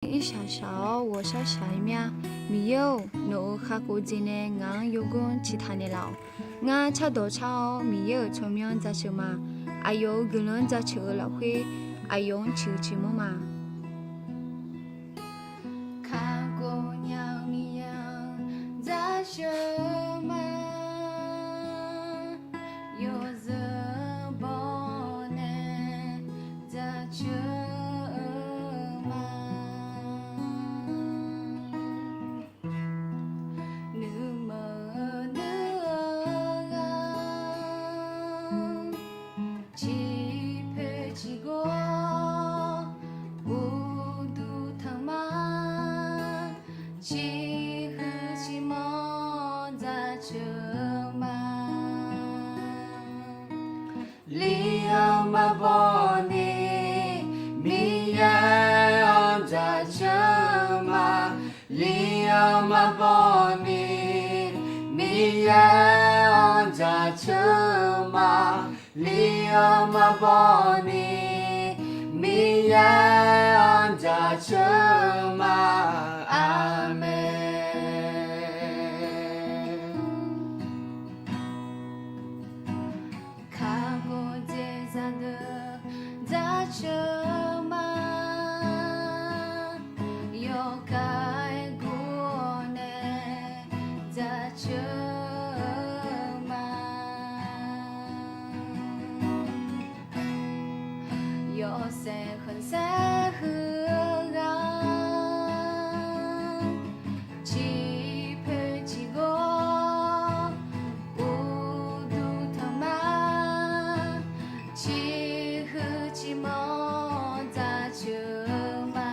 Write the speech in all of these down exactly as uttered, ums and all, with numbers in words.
irshaq shaq-awr ghawqshaq shaq-eu mir-a. Miqyaer-or, nawq-euq kakhof jeq nae ngaq-anr yawganr ciqtaq naeqlaf-awq. Ngar cardawq car-awr Miqyaer-euq tsawrmyanr jaceuq ma. Aqyawf-euq guiqlanq-anr jaceuq-eu lafkhoer aqyawf-anr ciqhuiq ciqmanr ma. Kakhof nya-eu Miqyaer-anr jaceuq ma. Yawzeu baw nae jaceuq ma. Nuima nuiv-eu ghaq ciqpoeq ciqgawr uqduq tanq ma. Ciqhuiq ciqmanr jaceuq ma. Li-eu maqbaw ni Miqyaer-anr jaceuq ma. Li-eu maqbaw ni Miqyaer-anr jaceuq ma. Li-eu maqbaw ni Miqyaer-anr jaceuq ma. Aqmeq. Kakhof jeq zaqdeuq jaceuq ma. Yawkaq-aer guv-awr nae jaceuq ma. Yawshaef khanqsaer huiq-eu ghaq ciqpoeq ciqgawr uqduq tanq ma. Ciqhuiq ciqmanr jaceuq ma.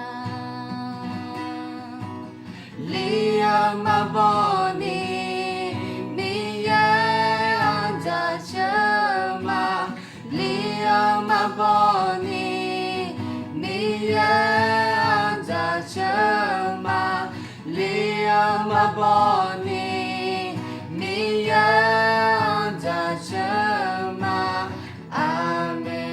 Li-eu maqbaw ni Miqyaer-anr jaceuq ma. Li-eu maqbaw ni Miqyaer-anr jaceuq ma. Li-eu maqbaw ni Miqyaer-anr jaceuq ma. Aqmeq.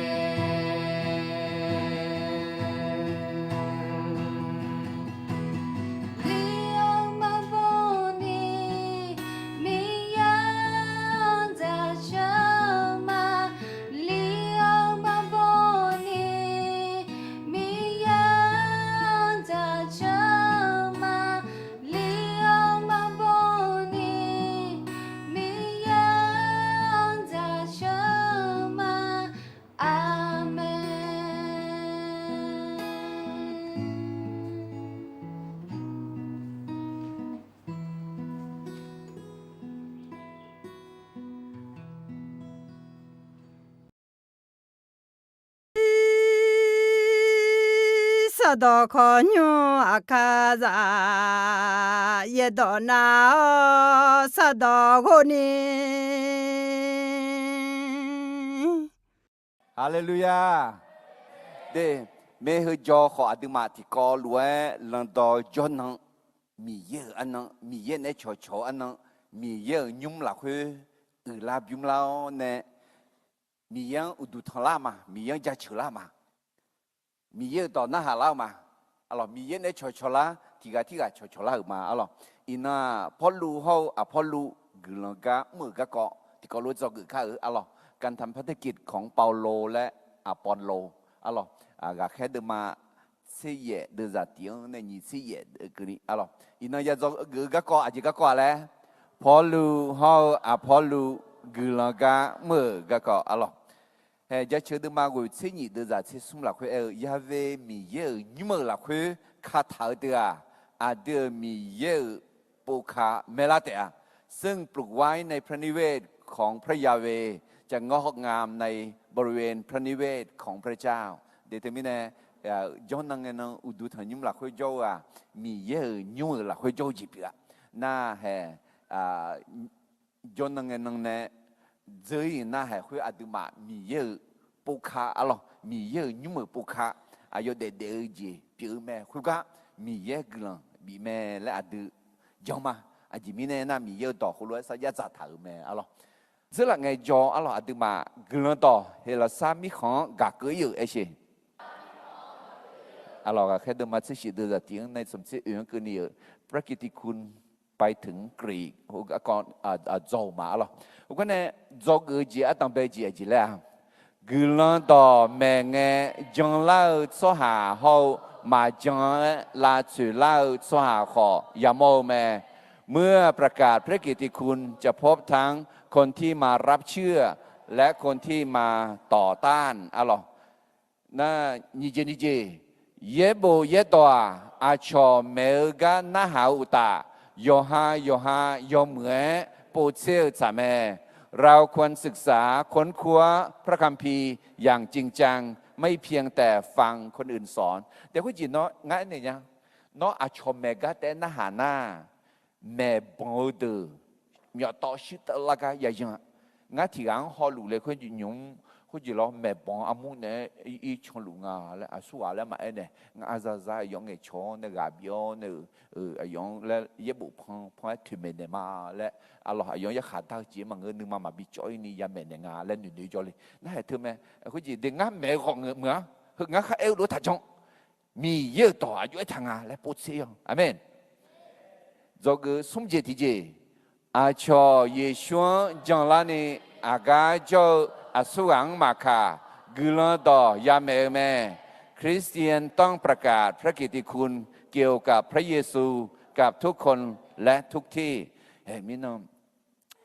Li-eu maqbaw ni Miqyaer-anr jaceuq ma. Li-eu maqbaw ni Miqyaer-anr jaceuq ma. Li-eu maqbaw ni Miqyaer-anr jaceuq ma. Aqmeq. Sardawq khawqnymr aqkar zaq, yaerdawq nar-awr sardawq ghov ni. Haleluya! De, maer heu jawr khawf aqduimaf tiqkawv lof-aer landawv jawrnan, Miqyaer-euq arnan, Miqyaer naeq-aer cawqcawq-eu arnan, Miqyaer-euq nymr lafkhoer uiqlar bymr lar-awr nae, Miqyaer-anr uqduq tanqlar ma, Miqyaer-anr jaceuq lar ma. Miqyaer-euq dawq narhaq lar-eu ma. Arlawq, Miqyaer naeq-aer cawqcawq lar, tiqghaq tirghaq cawqcawq lar-euq ma. Arlawq, iqnan-aq, Pawrluv hawr-eu Aqpawrluv guiqlanq gar mr-euq garkawv tiqkawv lof-aer dzawgeuf kar-eu. Arlawq, การทำพันธกิจของเปาโลและอัปปอโล arlawq, ghaqkhaer deuvma tser yaef deuvzaq tiq-anr nae nyiq tser yaef keuvni. Arlawq, iqnan ya dzawgeuf-eu garkawv aqjeq garkawv-aq laer, Pawrluv hawr-eu Aqpawrluv guiqlanq gar mr-euq garkawv. Arlawq, hae jaceuq deuvma ghoeq tser nyiq deuvzaq tser smr lafkhoer aer-eu, Yahweh Miqyaer-euq nymr-euq lafkhoer kataq-eu deuq-aq, aqdui-euq Miqyaer-euq povka maerlar taef-a. ซึ่งปลูกไว้ในพระนิเวศของพระยาเวห์ จะงอกงามในบริเวณพระนิเวศของพระเจ้า De teumirnae, jawrnan ngae nan uqduq tanqnymr lafkhoer jawr-eu-aq, Miqyaer-euq nymr-euq lafkhoer jawr-eu jeq pyeuf-a. Nar hae, jawrnan ngae nan nae dzeur-ir nar hae khoer aqduimaf Miqyaer-euq povka arlawq, Miqyaer-euq nymr-euq povka aqyawf daefdaef-eu jeq pyeuf-eu mae. Khoergar Miqyaer guiqlanq bif mae laer aqdui jan ma. Aqjeq mirnae nar Miqyaer-euq dawq heulof-aer sarjax dzaqtaq-euq mae arlawq. Dzeurlaf ngaejawr arlawq, aqduimaf guiqlanq dawq Heqlaqsar mirkhanq-anr gaq keuv-ir-euq aer sheq. Arlawq, ghaqkhaer deuvma tser shif deuv zaqtiq-anr nae smq tser oeq-anr keuvni-euq พระกิตติคุณ ไปถึงกรีก heugar kawv dzawq-euq ma arlawq. Heugar nae dzawgeuf-eu jeq ardanq bae-eu jeq aqjeq laer-a, guiqlanq dawqmaeq ngae janlar-eu tsawrhaq hawr-eu maqjan-aer lavtsoeq lar-eu tsawrhaq khawf yamawr-eu mae. เมื่อประกาศพระกิตติคุณ จะพบทั้งคนที่มารับเชื่อ และคนที่มาต่อต้าน arlawq. Nar nyiq jeq ni jeq, yaerbof yaerdawq-aq, aqcawq maeq-eu gar narhaq-eu uqtaf, yawqha yawqha yawmuiq-aer povtser-eu tsaq mae. เราควรศึกษาค้นคว้าพระคัมภีร์อย่างจริงจัง ไม่เพียงแต่ฟังคนอื่นสอน Daef khoerjeq nawr ngar aernaeq nya. Nawr aqcawq maeq gar taef-aer narhaq nar, maeqbanq-eu deuq myawftawv shirteuv lar gar yayan-a. Ngar tiq ghaq-anr hawluf le khoer nymq-mr khoerjeq lawr, maeqbanq armur naeq-aer ir canluf nga laer aqsurghaq laer maqaer naeq. Ngar arzazar aqyawf ngaeqcawq-awr nae ghaq bif-awr nae-euq aqyawf-anr laer yaerbof pan pan-aer toeqmaeq naeq ma laer, arlawq, aqyawf-anr yarkhaq dar-eu jeq maqngeur, nuima maqbi cawv-ir ni yamaeq naeq nga laer noeqnoeq jawr le. Narhaq teu mae. Khoerjeq de ngar maeq-eu ghawq ngeur meuq-anr heu ngar khar aer-eu lof-aer taqjanr. Miqyaer-euq dawq aqjox-aer taq nga laer povtser-awq. Aqmeq. Dzawgeuf smr jeq tiqjeq, aqcawq Yeqsur-anr janlarni aqgar jawr-eu aqsurghaq-anr maqkaq, guiqlanq dawq yamaeq-eu mae. คริสเตียนต้องประกาศพระกิตติคุณเกี่ยวกับพระเยซูกับทุกคนและทุกที่ Mirnan,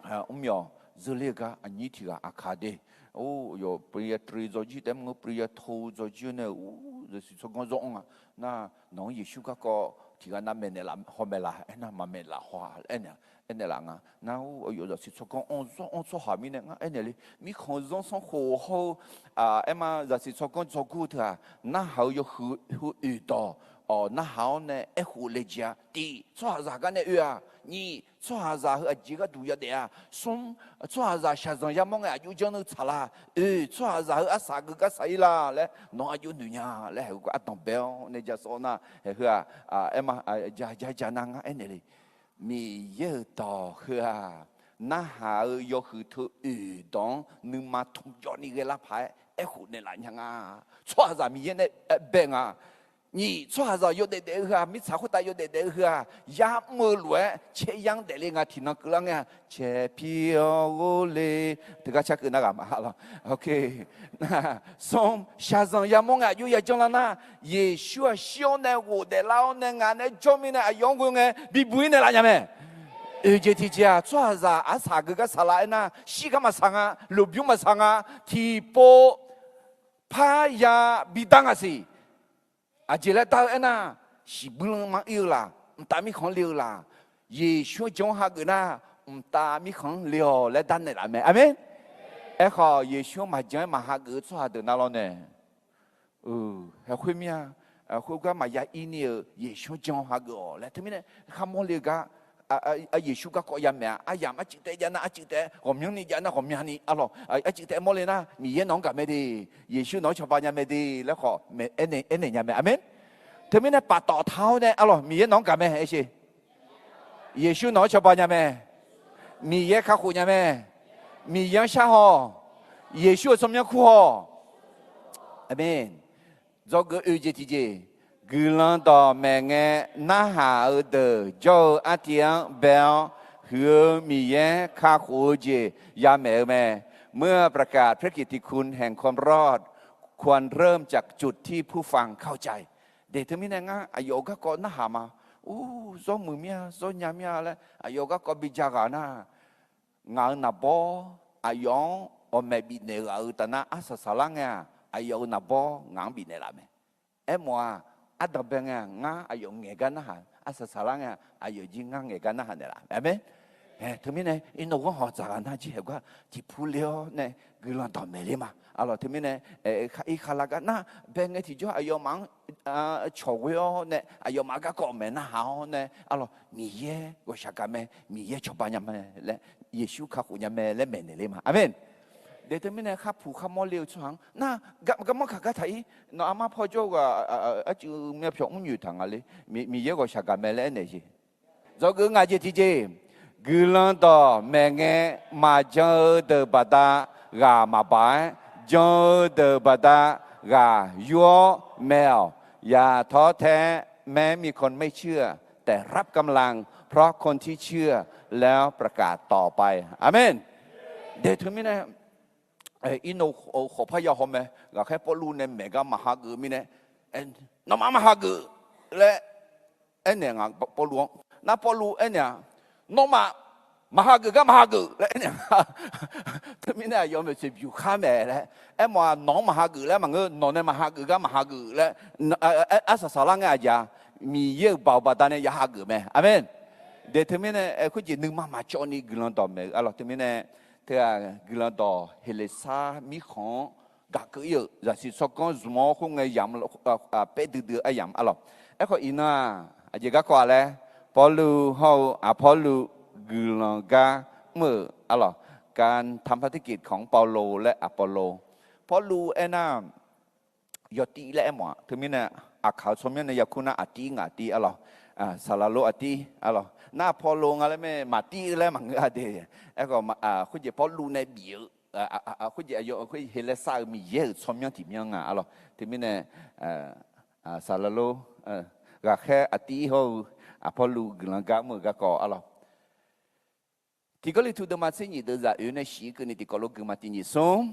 mr myawq zeur ler-eu gar aqnyir tiq ghaq aqkaq de. Or, yawf pui ya tui dzawjir taef-aer mr-eu pui ya tov dzawjir-eu nae, or, zaqsiq tsawrganr zawr-anr nga. Nar, nawq-anr Yeqsur garkawv tiq ghaq nav maeqnaeq laf haw maeq laf aernar, maqmaeq laf haw-a laer aernaeq laf nga. Nar, or, aqyawf zaqsiq tsawrganr anr zawr-anr tsawrhaq mirnae ngar aernaeq le. Mirkhanq zanrsanrkhof hawr-eu aerma zaqsiq tsawrganr dzawgur-eu teu-aq, narhaq-eu yawhuiq heu oeq dawq, awq, narhaq-awr nae aerkhof le jeq-a. Tiq, tsawrhaqzaq gar nae oe-aq. Nyiq, tsawrhaqzaq heu aqjeq gharduq yadaef-a. Smr, tsawrhaqzaq shaqzanq yamawr ngae aqjox janr-eu tsaqlar. Oe, tsawrhaqzaq heu arsaq geuf gar saq-ir la laer nawq-anr aqjox noeq nya laer haeq-eu ardanq bae-awr nae ja sawr nar, haeq heu-aq, aerma, ja ja ja nar ngar aernaeq le. Miqyaer-euq dawq heu-aq, narhaq-eu yawhuiq teu oeq dawq-anr nuima tmqjawvni ghae lar paq-aer aerkhof naeqlaf nya nga. Tsawrhaqzaq Miqyaer nae bae nga. Nyiq, tsawrhaqzaq yawdaef daef-eu heu-aq, mirtsaq khoertav yawdaef daef-eu heu-aq, yamr-eu lof-aer caer yamr daefle nga. Tiqnan keuvlar ngae-a, caer pir-awr ghor le, teugar car keuv nar ghaq ma lawr. Smr, shaqzanq yamawr ngae aqjox yajanr lar nar, Yeqsur-aq shir-awr nae ghofdaef lar-awr nae ngaq nae jawr mirnae aqyawf-anr ghoe ngae bibuq-ir naeqlaf nya mae. Oeq jeq tiqjeq-aq, tsawrhaqzaq arsaq geuf gar saqlar aernar, shir gar maqsaq nga, lmqbymr maqsaq nga, tiqpov parya bidar nga siq. Aqjeq laer dar-eu aernar, shiqbuir lanma ir-eu laq, mqtav mirkhanq-anr le-eu laq, Yeqsur-anr jan-anr hageuf nar, mqtav mirkhanq-anr le-awq laer darnaeq laf mae. Aqmeq. Aerkhawf, Yeqsur-anr maqjan-aer maqhageuf-eu tsawrhaq deuq nar lawr nae, haeq khoer mir-a, khoergar maqya ir ni-euq Yeqsur-anr jan-anr hageuf-awq laer teumirnae kharmawr le-eu gar, Yeqsur garkawv yamaeq-a. Aryamq arcuiv taef jav nar arcuiv taef, ghawqmyanrni jav nar ghawqmyanrni, arlawq, arcuiv taef mawrle nar Miqyaer nawq-anr gaq mae de, Yeqsur nawq-anr cawba nya mae de laer khawf aernaeq nya mae. Aqmeq. Teumirnae paftawf taq-awr nae, arlawq, Miqyaer nawq-anr gaq mae aer sher. Yeqsur nawq-anr cawba nya mae. Miqyaer kakhof nya mae. Miqyaer-anr sharhaw. Yeqsur-euq tsawrmyanr kur haw. Aqmeq. Dzawgeuf oe jeq tiqjeq, guiqlanq dawqmaeq ngae narhaq-eu deuq jawr-eu artiv-anr bae-awr, huiq-eu Miqyaer kakhof-eu jeq yamaeq-eu mae. เมื่อประกาศพระกิตติคุณแห่งความรอด ควรเริ่มจากจุดที่ผู้ฟังเข้าใจ De teumirnae ngar aqyawf-euq garkawv narhaq ma. Or, zawr muiq mir-a, zawr nya mir-a laer aqyawf-euq garkawv bi ja ghaq nar, ngaq-euq naqbawr aqyawf-anr ghawqmaeq bifnaeq ghaq-euq taf nar arsaq saqlar ngae-aq, aqyawf-euq naqbawr ngaq-anr bifnaeq laf mae. Aermawf-aq, ardanq bae ngae-aq, ngar aqyawf ngaeq gar narhaq, arsaq saqlar ngae-aq, aqyawf jir ngar ngaeq gar narhaq naeqlaf. Aqmeq. Teumirnae iqnan ghanr hawq dzaq ghaq nar jir haeq gar tiqpu le-awr nae guiqlanq dawqmaeq ler ma. Arlawq, teumirnae irkhav lar gar nar bae ngae tiqjawr aqyawfmaf-anr cawq ghoe-awr nae aqyawfmaf garkawv maeq narhaq-awr nae, arlawq, Miqyaer ghawqshaq gaq mae, Miqyaer cawba nya mae laer, Yeqsur kakhof nya mae laer maeqnaeq ler ma. Aqmeq. De teumirnae kharpuq kharmawr le-eu tsawrhaq-anr nar, garmanr kaq gar taq-ir, nawq armar pawjawr-eu ghaq arcuiv myavpyawq mrnyoeq taq nga le, Miqyaer ghawqshaq gaq mae laer aernaeq jeq. Dzawgeuf ngaq jeq tiqjeq, guiqlanq dawqmaeq ngae maqjan-eu deuq baqda ghaq maqbaq-aer, jan-eu deuq baqda ghaq yur-awr mae-awq. อย่าท้อแท้ แม้มีคนไม่เชื่อ แต่รับกำลัง เพราะคนที่เชื่อแล้วประกาศต่อไป อาเมน De teumirnae, irnov khawf par ya haw mae, ghaqkhaer Pawrluv nae maeq gar maqhageuf mirnae, nawmaf maqhageuf laer aernaeq nga Pawrluv-anr. Nar Pawrluv aernaeq-a, nawmaf maqhageuf gar maqhageuf laer aernaeq nga. Teumirnae aqyawf maeqtsoeq byuq khar mae laer aermawf-aq, nawq-anr maqhageuf laer maqngeur, nawq nae maqhageuf gar maqhageuf laer, arsaq saqlar ngae aqjeq-a, Miqyaer-euq baoq baqdanae ya hageuf mae. Aqmeq. De teumirnae khoerjeq nuima maqcawv ni guiqlanq dawq maeq-eu arlawq. Teumirnae teu-aq, guiqlanq dawq Heqleqsar mirkhanq-anr gaq keuv ir-euq zaqsiq tsawrganr zmq-awr khoerngae yamq paer duidui-eu aryamq arlawq. Aerkhawf iqnan-aq, aqjeq garkawv-a laer, Pawrluv hawr-eu Aqpawrluv guiqlanq gar mr-euq arlawq. การทำพันธกิจของเปาโลและอัปโปโล Pawrluv aernar, yawtiv laer aermawf-aq, teumirnae aqkaq-eu tsawrmyanr nae yakur nar aqtiv ngaq tiv arlawq. Saqlaqlor aqtiv arlawq. Nar Aqpawrluv nga laer mae, maqtiv laer maqngeur-a de. Aerkhawf khoerjeq Pawrluv nae bif-eu khoerjeq aqyawf khoer Heqleqsar-euq Miqyaer-euq tsawrmyanr tiq myanr nga arlawq. Teumirnae saqlaqlor, ghaqkhaer aqtiv hawr-eu Aqpawrluv guiqlanq gar mr-euq garkawv arlawq. Tiq Gawrliqtu deuvma tser nyiq deuvzaq oeq nae shiq keuvni tiqkawv lof guiqma tiq nyiq smr.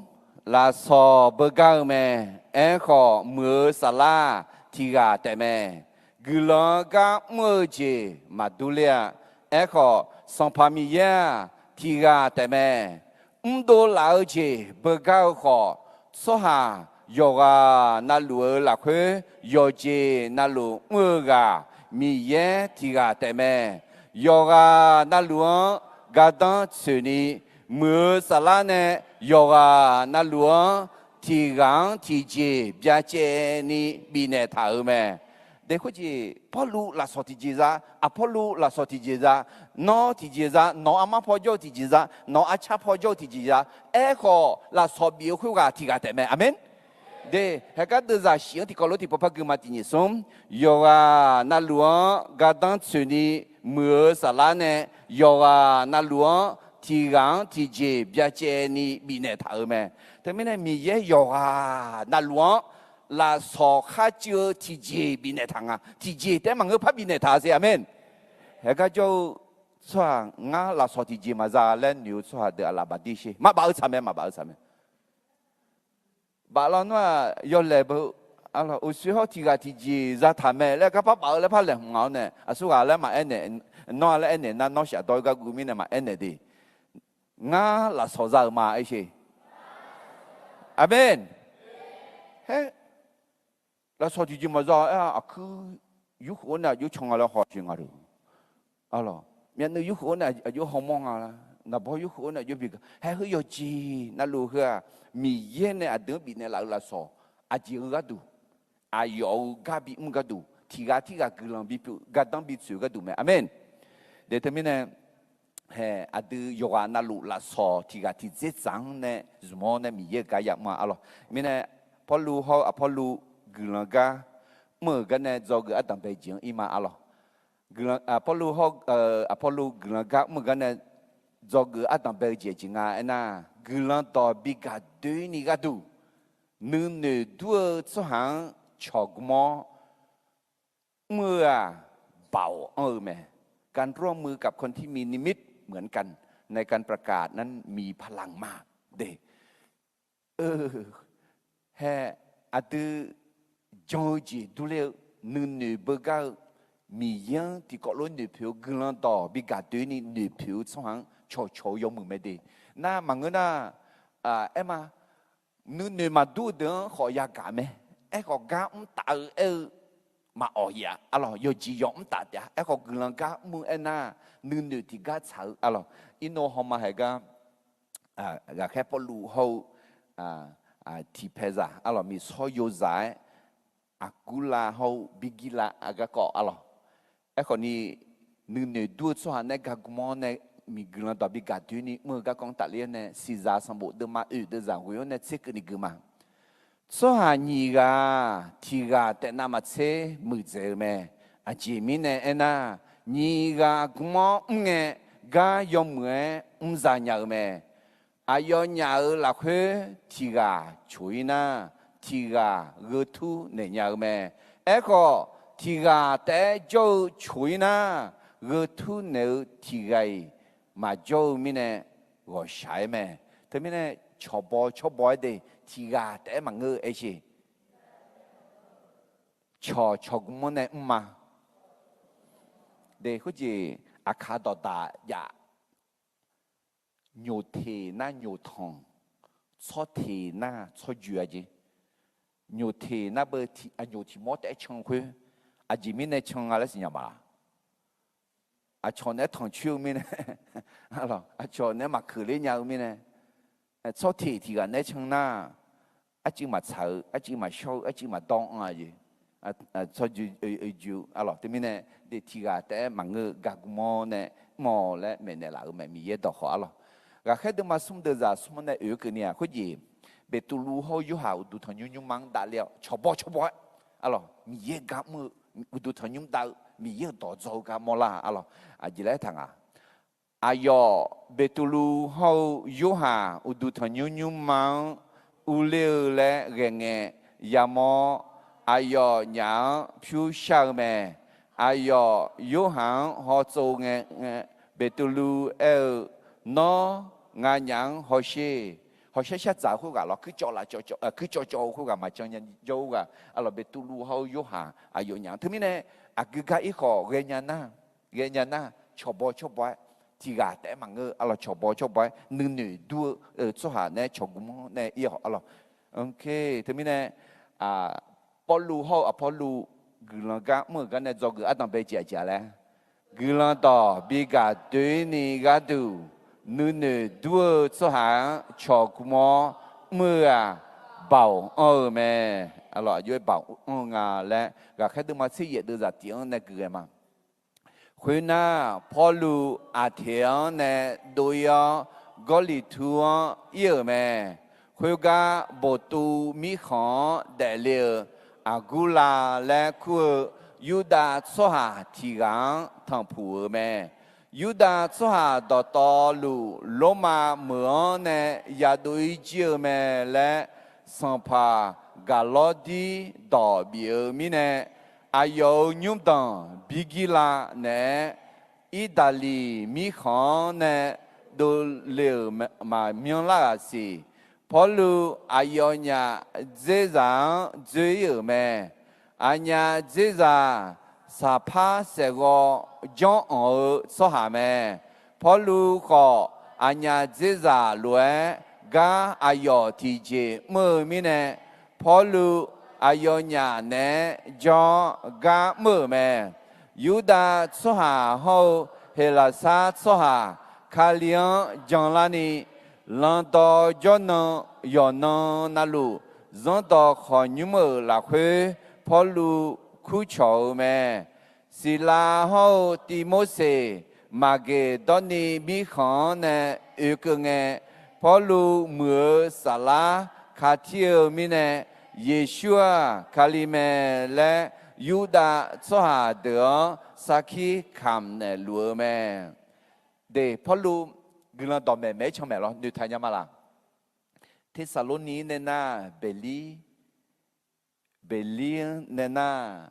Lafsawq beugar-eu mae. Aerkhawf muiq-eu saflar tiq ghaq taef mae. Guiqlanq-eu gar mr-eu jeq maqdur ler-a. Aerkhawf Sanqpaq Miqyaer-aq, tiq ghaq taef mae. Mrdov laf-eu jeq beugar-eu khawf, tsawrhaq yawqghaq na luf-eu lafkhoer yawqjeq na luf mr-eu ghaq Miqyaer tiq ghaq taef mae. Yawqghaq na luf-anr gardanr tsoeqni, muiq-eu saflar nae yawqghaq na luf-anr tiq ghaq-anr tiqjeq byacaevni bifnaeq taq-euq mae. De khoerjeq Pawrluv lafsawq tiqjeq za, Aqpawrluv lafsawq tiqjeq za, nawr tiqjeq za, nawq-eu armar paw jawr-eu tiqjeq za, nawq-eu arcar paw jawr-eu tiqjeq za. Aerkhawf lafsawq bif-eu khoerghaq tiq ghaq taef mae. Aqmeq. De, haegar deuvzaq shif-anr tiqkawv lof tiqpov par guiqma tiq nyiq smr. Yawqghaq na luf-anr gardanr tsoeqni, muiq-eu saflar nae yawqghaq na luf-anr tiq ghaq-anr tiqjeq byacaevni bifnaeq taq-euq mae. Teumirnae Miqyaer yawqghaq na luf-anr lafsawq khar cuiv-eu tiqjeq bifnaeq taq nga. Tiqjeq taef-aer maqngeur par bifnaeq taq-a siq. Aqmeq. Haegar jawr-eu tsawrhaq ngar lafsawq tiqjeq maqza laer noeq-eu tsawrhaq deuq aqlaf baqdir sher. Maqbaf-eu tsaq mae, maqbaf-eu tsaq mae. Baf lawnmr-aq yawlaeq beu, uqshoe hawr tiq ghaq tiqjeq zataq mae laer garpar baf-eu laer par laeqhmq nga-awr nae aqsurghaq laer maqaer naeq, nawr-a laer aernaeq nar nawr shafdawr-aer gar guv mirnae maqaer naeq de. Ngar lafsawq za-euq ma aer sher. Aqmeq. Haer, lafsawq tiqjeq maqza aer-a, aqkuir yurkhof-awr nae aqjox can nga laer hawshoe nga lor. Myavnuiv yurkhof-awr nae aqjox hawmawr nga la, naqbawr yurkhof-awr nae aqjox bi ga haer heu yawqjeq na luf heu-aq, Miqyaer nae aqdui-anr bifnaeq laf-eu lafsawq aqjeq-eu gharduq, aqyawf-euq gar bimr gharduq, tiq ghaq tirghaq guiqlanq bipyeuf gardanr bitsoeq gharduq mae. Aqmeq. De teumirnae, hae aqdui yawqghaq na luf lafsawq tiq ghaq tiqdzer tsaq-anr nae zmq-awr nae Miqyaer-euq gar yamr-a arlawq. Mirnae Pawrluv hawr-eu Aqpawrluv guiqlanq gar mr-euq gar nae dzawgeuf ardanq bae-eu jeq-anr ir ma arlawq. Pawrluv hawr-eu Aqpawrluv guiqlanq gar mr-euq gar nae dzawgeuf ardanq bae-eu jeq aqjeq nga aernar, guiqlanq dawq bi gaq doeni gharduq, nuinoeq dur-eu tsawrhaq-anr cawq gm-awr mr-eu-aq, baoq anr-eu mae. การร่วมมือกับคนที่มีนิมิตเหมือนกัน ในการประกาศนั้นมีพลังมาก de. Hae, aqdui jan-eu jeq durler-eu, nuinoeq beugar-eu, Miqyaer-anr tiqkawv lof noeqpoeq-eu guiqlanq dawq bi gaq doeni noeqpoeq-eu tsawrhaq-anr cawqcawq-eu yawmuiq mae de. Nar maqngeur nar, aer ma, nuinoeq maqdur-eu deuq-anr khawf yagaq mae. Aerkhawf gar mr taf-eu aer-eu maqawq ya arlawq, yawqjeq yawq mr taf taef-a. Aerkhawf guiqlanq gar mr-eu aernar, nuinoeq tiqgar tsaq-eu arlawq. Irnov hawma haegar, ghaqkhaer Pawrluv hawr-eu tiqpaeqzaq arlawq, miqsawr yozaq-aer Aqgurlav hawr-eu Birgirlav-a garkawv arlawq. Aerkhawf ni, nuinoeq dur-eu tsawrhaq nae gaq gm-awr nae, miqguiqlanq dawq bi gaq doeni mr-eu garkawv-anr tafler-awr nae, Siqzaq sanqbof deuvma oeq deuvzaq ghoeq-anr nae tser keuvni gui ma. Tsawrhaq nyiq ghaq-aq, tiq ghaq taef navmaqtser muiqdzaeq-eu mae. Aqjeq mirnae aernar, nyiq ghaq gm-awr mr ngae, gar yawmuiq-aer mr za nya-eu mae. Aqyawfnyaf-euq lafkhoer tiq ghaq coq-ir nar, tiq ghaq gheu tur naeq nya-eu mae. Aerkhawf, tiq ghaq taef-aer jawr-eu coq-ir nar, gheu tur naeq-eu tiq ghaq-iq maqjawr-eu mirnae ghawqshaq-aer mae. Teumirnae, cawqbaw cawrbaw-aer de, tiq ghaq taef-aer maqngeur-eu aersheq. Cawq cawqgmr-anr nae mr ma. De, khoerjeq aqkaq dawqdaq jav. Nyoq teq nar nyoq tanq, tsawr teq nar tsawrjoe-a jeq. Nyoq teq nar beu, nyoq tiq mawr taef-aer can khoer, aqjeq mirnae can nga laer siqnya ma laq? Aqcawq naeq-aer tanqcoer-eu mirnae, aqcawq naeq-aer maqkeuq ler nya-eu mirnae, tsawr teq tiq ghaq naeq-aer can nar, arcuiv maqtsaq-eu, arcuiv maqshawr-eu, arcuiv maqdawr-anr-a jeq. Tsawrjoe, oejoe-eu arlawq. Teumirnae, de tiq ghaq taef-aer maqngeur-eu gaqgmr-anr nae mr-awq laer maeqnaeq laf-euq mae, Miqyaer dawqkhawq arlawq. Ghaqkhaer deuvma smr deuq zaq smr-anr nae oeq keuvni-aq, khoerjeq Beqtuvluv hawr-eu Yorhaq uqduq tanqnymr nymrma-anr davle-awr cawqbaw cawqbaw-aer arlawq, Miqyaer-euq gar mr-eu, uqduq tanqnymr dav-eu Miqyaer-euq dawq dzaw-eu gar mawrlar arlawq. Aqjeq laer taq nga. Aqyawf Beqtuvluv hawr-eu Yorhaq uqduq tanqnymr nymrma-anr urler-eu laer ghae ngae yamawr, aqyawfnyaf-anr pyur shar-eu mae. Aqyawf Yorhaq-anr hawtsov ngae, Beqtuvluv aer-eu, Nawr nganyaf-anr hawsher. Hawsher shar dzaq-eu khoerghaq lawr, kuircawv laf, kuircawv cawv-eu khoerghaq maqjan nya jawr-eu ghaq arlawq. Beqtuvluv hawr-eu Yorhaq aqyawfnyaf-anr. Teumirnae, aqgeu gar irkhawf ghaenya nar, ghaenya nar, cawqbaw cawrbaw-aer, tiq ghaq taef-aer maqngeur arlawq, cawqbaw cawrbaw-aer nuinoeq dur-eu tsawrhaq nae cawqgmr-anr nae ir-awq arlawq. Teumirnae, Pawrluv hawr-eu Aqpawrluv guiqlanq gar mr-euq gar nae dzawgeuf ardanqbae jeq aqjeq-a laer, guiqlanq dawq bi gaq doeni gharduq nuinoeq dur-eu tsawrhaq-anr cawqgmr-awr mr-eu-aq, baoq anr-eu mae. Arlawq, aqjox-aer baoq anr-eu nga laer Ghaqkhaer deuvma tser yaef deuvzaq tiq-anr nae gui ghae ma. Khoernar, Pawrluv Aqteq-anr nae dov-ir-awr, Gawrliqtu-anr ir-euq mae. Khoergar, boqtuv mirkhanq-anr daefle-euq Aqgurlav laer kur-eu Yurdav tsawrhaq tiq ghaq-anr tanqpuq-euq mae. Yurdav tsawrhaq dawqtawvluf Lormav meuq-anr nae yadov-ir jir-eu mae laer, sanqpaq Gaqlawrdir dawq bif-eu mirnae, aqyawf-euq nymrdanq Birgirlav naeq-aer Irdaqliq mirkhanq-anr nae dovle-euq maqmyanr lar-aq siq. Pawrluv aqyawfnyaf dzerzaq-anr dzoer-ir-euq mae. Aqnyaf dzerzaq saqpar saefghawv janranq-eu tsawrhaq mae. Pawrluv khawf, aqnyaf dzerzaq lof-aer gar aqyawf tiqjeq mr-eu mirnae, Pawrluv aqyawfnyaf naeq-aer jawr-awr gar mr-euq mae. Yurdav tsawrhaq hawr-eu Heqlaqsar tsawrhaq Kali-anr janlarni, Lanqdawq jawrnan yawqnan navluf, Zanrdawq khawqnymr-euq lafkhoer Pawrluv kurcawq-eu mae. Siqlav hawr-eu Tivmorseq Maqgeqdawrniv mirkhanq-anr nae oekeuv ngae, Pawrluv muiq-eu saflar katir-eu mirnae, Yeqsur-aq Kali mae laer, Yurdav tsawrhaq deuq-anr sarkir kamq naeqluf-eu mae. De, Pawrluv guiqlanq dawqmaeq maeq-aer can maeq lawr, noeqtaq nya ma laq? Tersaqlorni nae nar, Beqlir, Beqlir-anr nae nar,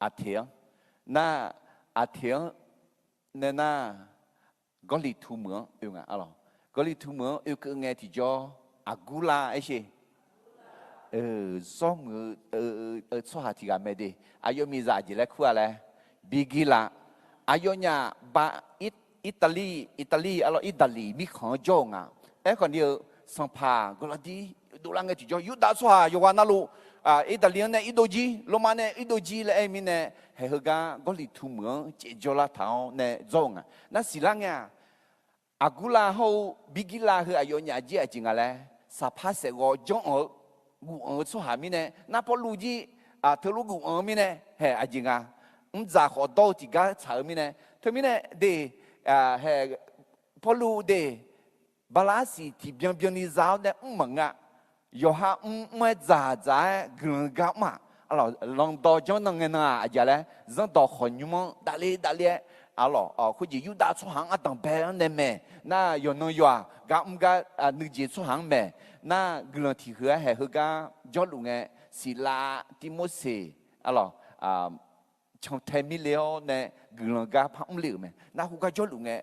Aqteq-anr nar, Aqteq-anr nae nar, Gawrliqtu meuq-anr oe nga arlawq. Gawrliqtu meuq-anr oekeuv ngae tiqjawr, Aqgurlav aershe, zawrmuiq-eu tsawrhaq tiq ghaq mae de. Aqyawf miqzaq aqjeq laer kur-a laer, Birgirlav. Aqyawfnyaf ba Irdaqliq, Irdaqliq arlawq, Irdaqliq mirkhanq-anr jawr-euq nga. Aerkhawf ni-eu, sanqpaq Gaqlawrdir dovlar ngae tiqjawr, Yurdav tsawrhaq yawqghaq navluf, Irdaqliq-anr nae irdov jir, Lormav nae irdov jir laer aer-eu mirnae, haeq heugar Gawrliqtu meuq-anr caev jawrlar taq-awr nae dzawr-euq nga. Nar siqlar ngae-aq, Aqgurlav hawr-eu Birgirlav heu aqyawfnyaf jir aqjeq nga laer, saqpar saefghawv janranq-eu, gufanq-eu tsawrhaq mirnae, nar Pawrluv jir teulof gufanq-eu mirnae, haeq aqjeq nga. Mrdzaq khawf dawr-eu tiqgar tsaq-eu mirnae, teumirnae de, haeq Pawrluv de, bala arsiq tiqbyan byanni za-awr nae mr maqngeur-a. Yawqha mr mr-aer dzaq dzaq-aer guiqlanq gar mr-aq, lanqdawq janr nan ngae nan-aq, aqjeq laer, zanrdawq khawqnymr-anr davle davle-aer, arlawq, khoerjeq Yurdav tsawrhaq-anr ardanq bae-anr nae maeq nar, yawqnan yawq-aq, gar mr gar nuijeq tsawrhaq-anr maeq nar, guiqlanq tiq huiq-aer haeq heugar jawrluf ngae, Siqlav, Tirmorseq, arlawq, cantae mirle-awr nae guiqlanq gar par mrle-euq mae. Nar khoergar jawrluf ngae,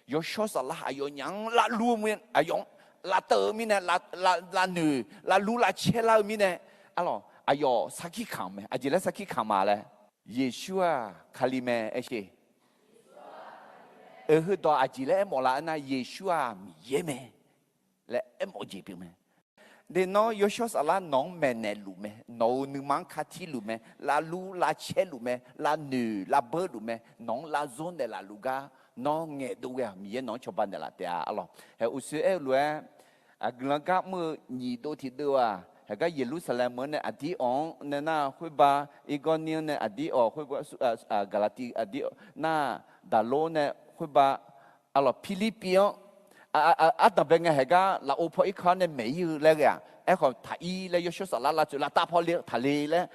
yawshawr saflar aqyawfnyaf-anr lavlur-eu mirnae, aqyawf-anr lavteuv-eu mirnae, lavnoeq lavlur lavcaer lar-eu mirnae, arlawq, aqyawf sarkir kamq mae. Aqjeq laer sarkir kamq ma laer, Yeqsur-aq Kali mae aersheq. Oe, heudawq aqjeq laer aermawf la aernar, Yeqsur-aq Miqyaer mae laer aermawf jeq pyeuf mae. De, nawr yawshawr saflar nawq-anr maeqnaeq luf mae, nawq-euq nuima-anr katir luf mae, lavlur lavcaer luf mae, lavnoeq lavbeur luf mae, nawq-anr lavzor naeqlaf luf gar nawr ngaeqdov ghae-aq, Miqyaer nawq-anr cawba naeqlaf taef-a, arlawq. Haeq uqshoe aer-eu lof-aer, guiqlanq gar mr-eu nyiq dov tiqdeuv-aq, haeq gar Yeqlursaqlaeq meuq-anr nae aqdir awq-anr nae nar khoerba, Irgawrnir-anr nae aqdir awq, khoerba, Gaqlaqtiv aqdir awq nar, Daqlor nae khoerba, arlawq, Pirlirpiv-anr, ardanqbae ngae haeq gar lafov paw irkar-awr nae maeq ir-eu laer ghae-aq, aerkhawf taq ir laer yawshawr saflar lavtsoeq lavtav paw le taqle laer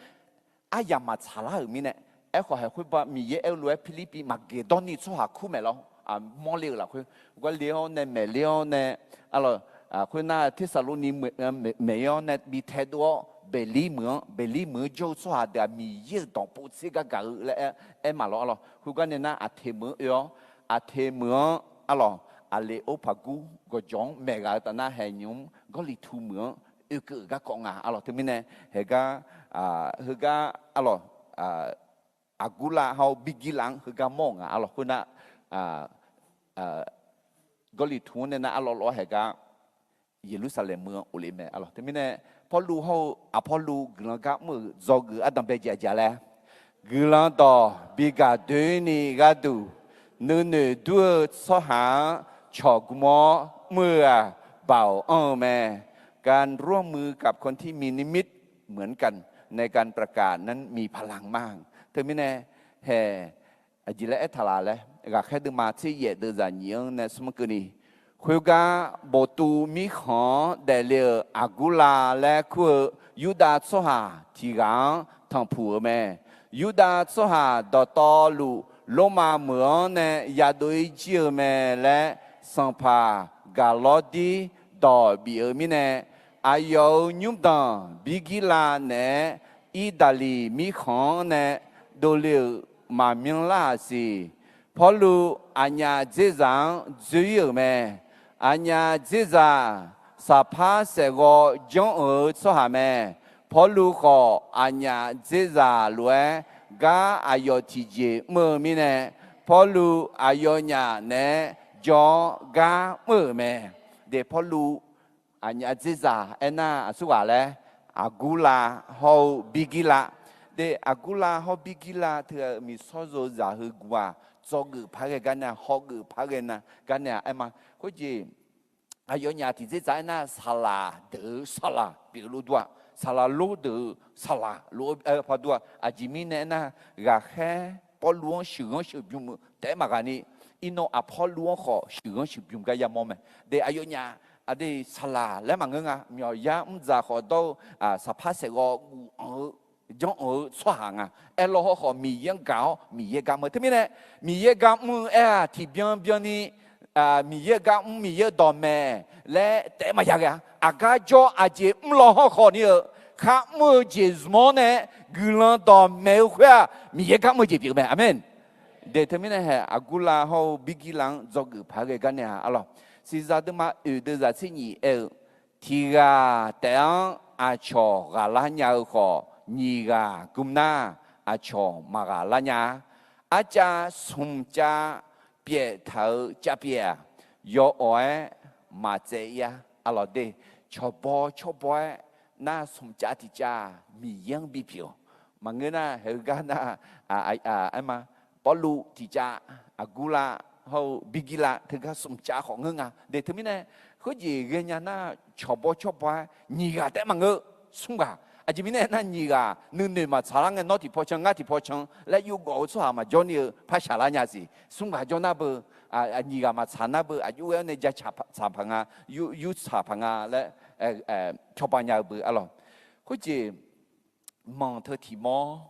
aryamq maqtsaq lar-euq mirnae, aerkhawf haeq khoerba Miqyaer aer-eu lof-aer Pirlirpiv maqgeq dawrni tsawrhaq kur maeq lawr, mawrle-euq lafkhoer, gar le-awr nae maeqle-awr nae, arlawq, khoernar Tersaqlorni maeq ir-awr nae bi taedov-awr Beqlir meuq-anr, Beqlir meuq-anr jawr-eu tsawrhaq deuq-aq Miqyaer-euq dawq povtser gar gaq-eu laer aer maq lawr, arlawq. Khoergar nae nar Aqteq meuq-anr oe-awr, Aqteq meuq-anr, arlawq, Aqleqorpaqgur gawqjawq-anr maeqghaq-eu taf nar, haeq nymq-mr Gawrliqtu meuq-anr oekeuv-euq garkawv nga, arlawq. Teumirnae haeq gar, heugar, arlawq, Aqgurlav hawr-eu Birgirlav-anr heugar mawr-euq nga, arlawq. Khoernar, Gawrliqtu-anr nae nar arlawr lawr-awr haeq gar Yeqlursaqlaeq meuq-anr of le mae, arlawq. Teumirnae Pawrluv hawr-eu Aqpawrluv guiqlanq gar mr-euq dzawgeuf ardanqbae jeq aqjeq laer, guiqlanq dawq bi gaq doeni gharduq, nuinoeq dur-eu tsawrhaq-anr cawq gmr-awr mr-eu-aq, baoq anr-eu mae. การร่วมมือกับคนที่มีนิมิตเหมือนกัน ในการประกาศนั้นมีพลังมาก Teumirnae haeq aqjeq laer aertaq laf laer, Ghaqkhaer deuvma tser yaef deuvzaq nyiq-anr nae smr keuvni, khoergar boftuv mirkhanq-anr daefle-euq Aqgurlav laer kur-eu Yurdav tsawrhaq tiq ghaq-anr tanqpuq-euq mae. Yurdav tsawrhaq dawqtawvluf Lormav meuq-anr nae yadov-ir jir-eu mae laer sanqpaq Gaqlawrdir dawq bif-eu mirnae, aqyawf-euq nymrdanq Birgirlav naeq-aer Irdaqliq mirkhanq-anr nae dovle-euq maqmyanr lar-aq siq. Pawrluv aqnyaf dzerzaq-anr dzoer-ir-euq mae. Aqnyaf dzerzaq saqpar saeqghawv janr-euq tsawrhaq mae. Pawrluv khawf aqnyaf dzerzaq lof-aer gar aqyawf tiqjeq mr-eu mirnae, Pawrluv aqyawfnyaf naeq-aer jawr-awr gar mr-euq mae. De, Pawrluv aqnyaf dzerzaq aernar aqsurghaq laer, Aqgurlav hawr-eu Birgirlav. De, Aqgurlav hawr Birgirlav teu-aq miqsawr zozaq heu guv-aq, dzawgeuf par ghae gar nae, hawgeuf par ghae na gar nae-aq aer ma. Khoerjeq aqyawfnyaf tiqdzer dzaq aernar, saqlaq deuq-eu saqlaq pyeuf lof dur-aq, saqlaq lor deuq-eu saqlaq lof-aer par dur-aq, aqjeq mirnae aernar, ghaqkhaer Pawrluv-anr sheuqghanr sheuqbymr-eu taef-aer maqghaq ni, iqnan Aqpawrluv-anr khawf sheuqghanr sheuqbymr gar yamawr mae. De, aqyawfnyaf aqdui saqlaq laer maqngeur nga, myawqyar mrdzaq khawf dawr-eu saqpar saeqghawv guv anq-eu janr anq-eu tsawrhaq nga. Aerlawr hawrkhawf Miqyaer-anr gaq-awr Miqyaer gar mr-eu. Teumirnae Miqyaer gar mr-eu aer-aq tiqbyan byanni Miqyaer-eu gar mr, Miqyaer-eu dawqmaeq laer taef-aer maqya ghae-a. Aqgar jawr aqjeq mrlaw hawrkhawf ni-eu kharmr-eu jeq zmq-awr nae guiqlanq dawqmaeq-eu khoer-aq Miqyaer gar mr-eu jeq pyeuf mae. Aqmeq. De, teumirnae haeq Aqgurlav hawr-eu Birgirlav-anr dzawgeuf paq-aer ghae gar nae-aq arlawr, siqzaq deuvma oeq deuvzaq tser nyiq aer-eu, tiq ghaq taef-anr aqcawq ghaqlar nya-eu khawf, nyiq ghaq gmq nar aqcawq maqghaq lar nya-a. Arcav smq cav pyaeq taq-eu cav pyaeq-aq, yawawq-aer maqtsaev ir-a. Arlawq de, cawqbaw cawrbaw-aer nar smq cav tiq cav Miqyaer-anr bipyeuf-awq. Maqngeur nar, heugar nar, aer ma, Pawrluv tiq cav, Aqgurlav hawr-eu Birgirlav teugar smq cav khawf ngeur nga. De, teumirnae khoerjeq ghaenya nar, cawqbaw cawrbaw-aer nyiq ghaq taef-aer maqngeur, smr ghaq. Aqjeq mirnae aernar, nyiq ghaq nuinoeq maqtsaq lar ngae, nawr tiqpaw can, ngar tiqpaw can laer yurgawv-eu tsawrhaq maqjawr ni-eu par shaq lar nya siq. Smr ghaq jawr nar beu, nyiq ghaq maqtsaq nar beu, aqjox ghae-awr nae ja tsaq paq nga, yur tsaq paq nga laer cawba nya-eu beu arlawq. Khoerjeq manq teu tiq mawr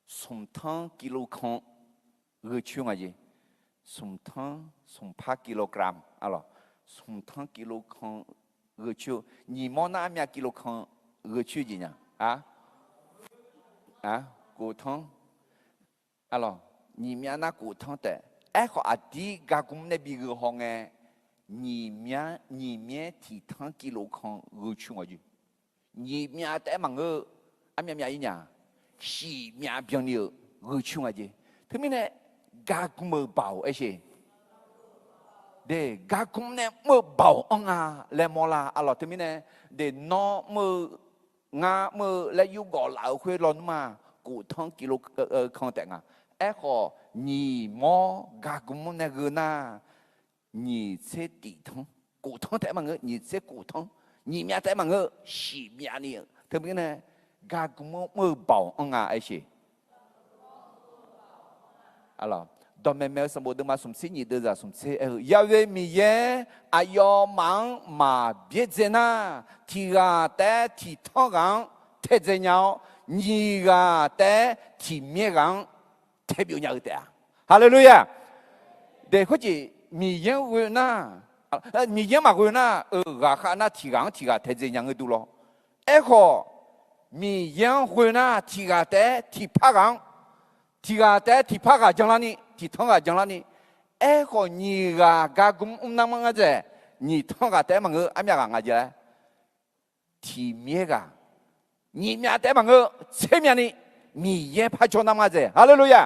smq tanr kilo kan gheu coer nga jeq. Smq tanr, smq par kilogram arlawq. Smq tanr kilo kan gheu coer-eu, nyiq mawr nar armyav kilo kan gheu coer jeq nya-a. Kof tanr. Arlawq, nyiq myav nar kof tanr taef. Aerkhawf aqdir gargmr nae bi gheu haw ngae, nyiq myav, nyiq myaer tiq tanr กิโล kan gheu coer nga jeq. Nyiq myav taef-aer maqngeur-eu, armyav myav-ir nya, shif myav byanni-euq gheu coer nga jeq. Teumirnae gargmr-eu baoq aersheq. De, gargmr nae mr-eu baoq anr nga laer mawrlar. Arlawq, teumirnae, de, nawr mr-eu, ngar mr-eu laer yurgawv laf-eu khoer lawnmr-aq, kof tanr กิโล kan taef nga. Aerkhawf nyiq mawr gargmr nae gheu nar, nyiq tser tiq tanr, kof tanr taef-aer maqngeur, nyiq tser kof tanr, nyiq myav taef-aer maqngeur, shif myavni-eu. Teumirnae gargmr-anr mr-eu baoq anr nga aersheq. Dawqmaeq maeq-eu sanqbof deuvma smq tser nyiq deuvzaq smq tser aer-eu, Ya'we Miqyaer aqyawfmaf-anr maqbyaerdzae nar, tiq ghaq taef-aer tiq tanr ghaq-anr taedzae nya-awr, nyiq ghaq taef-aer tiq myaer ghaq-anr taebyov nya-eu taef-a. Haleluya! De, khoerjeq Miqyaer-anr ghoe nar, Miqyaer-anr maqghoe nar, euq ghaq khav nar tiq ghaq-anr tiq ghaq taedzae nya ngeur dur lawr. Aerkhawf, Miqyaer-anr ghoe nar tiq ghaq taef-aer tiq par ghaq-anr, tiq ghaq taef-aer tiq par ghaq janlarni, tiq tanr ghaq janlarni. Aerkhawf nyiq ghaq gargmr mr nar mr ngar dzaeq, nyiq tanr ghaq taef-aer maqngeur, armyav ghaq nga jeq laer, tiq myaer ghaq, nyiq myav taef-aer maqngeur, tser myavni Miqyaer par jawr nar mr ngar dzaeq. Haleluya!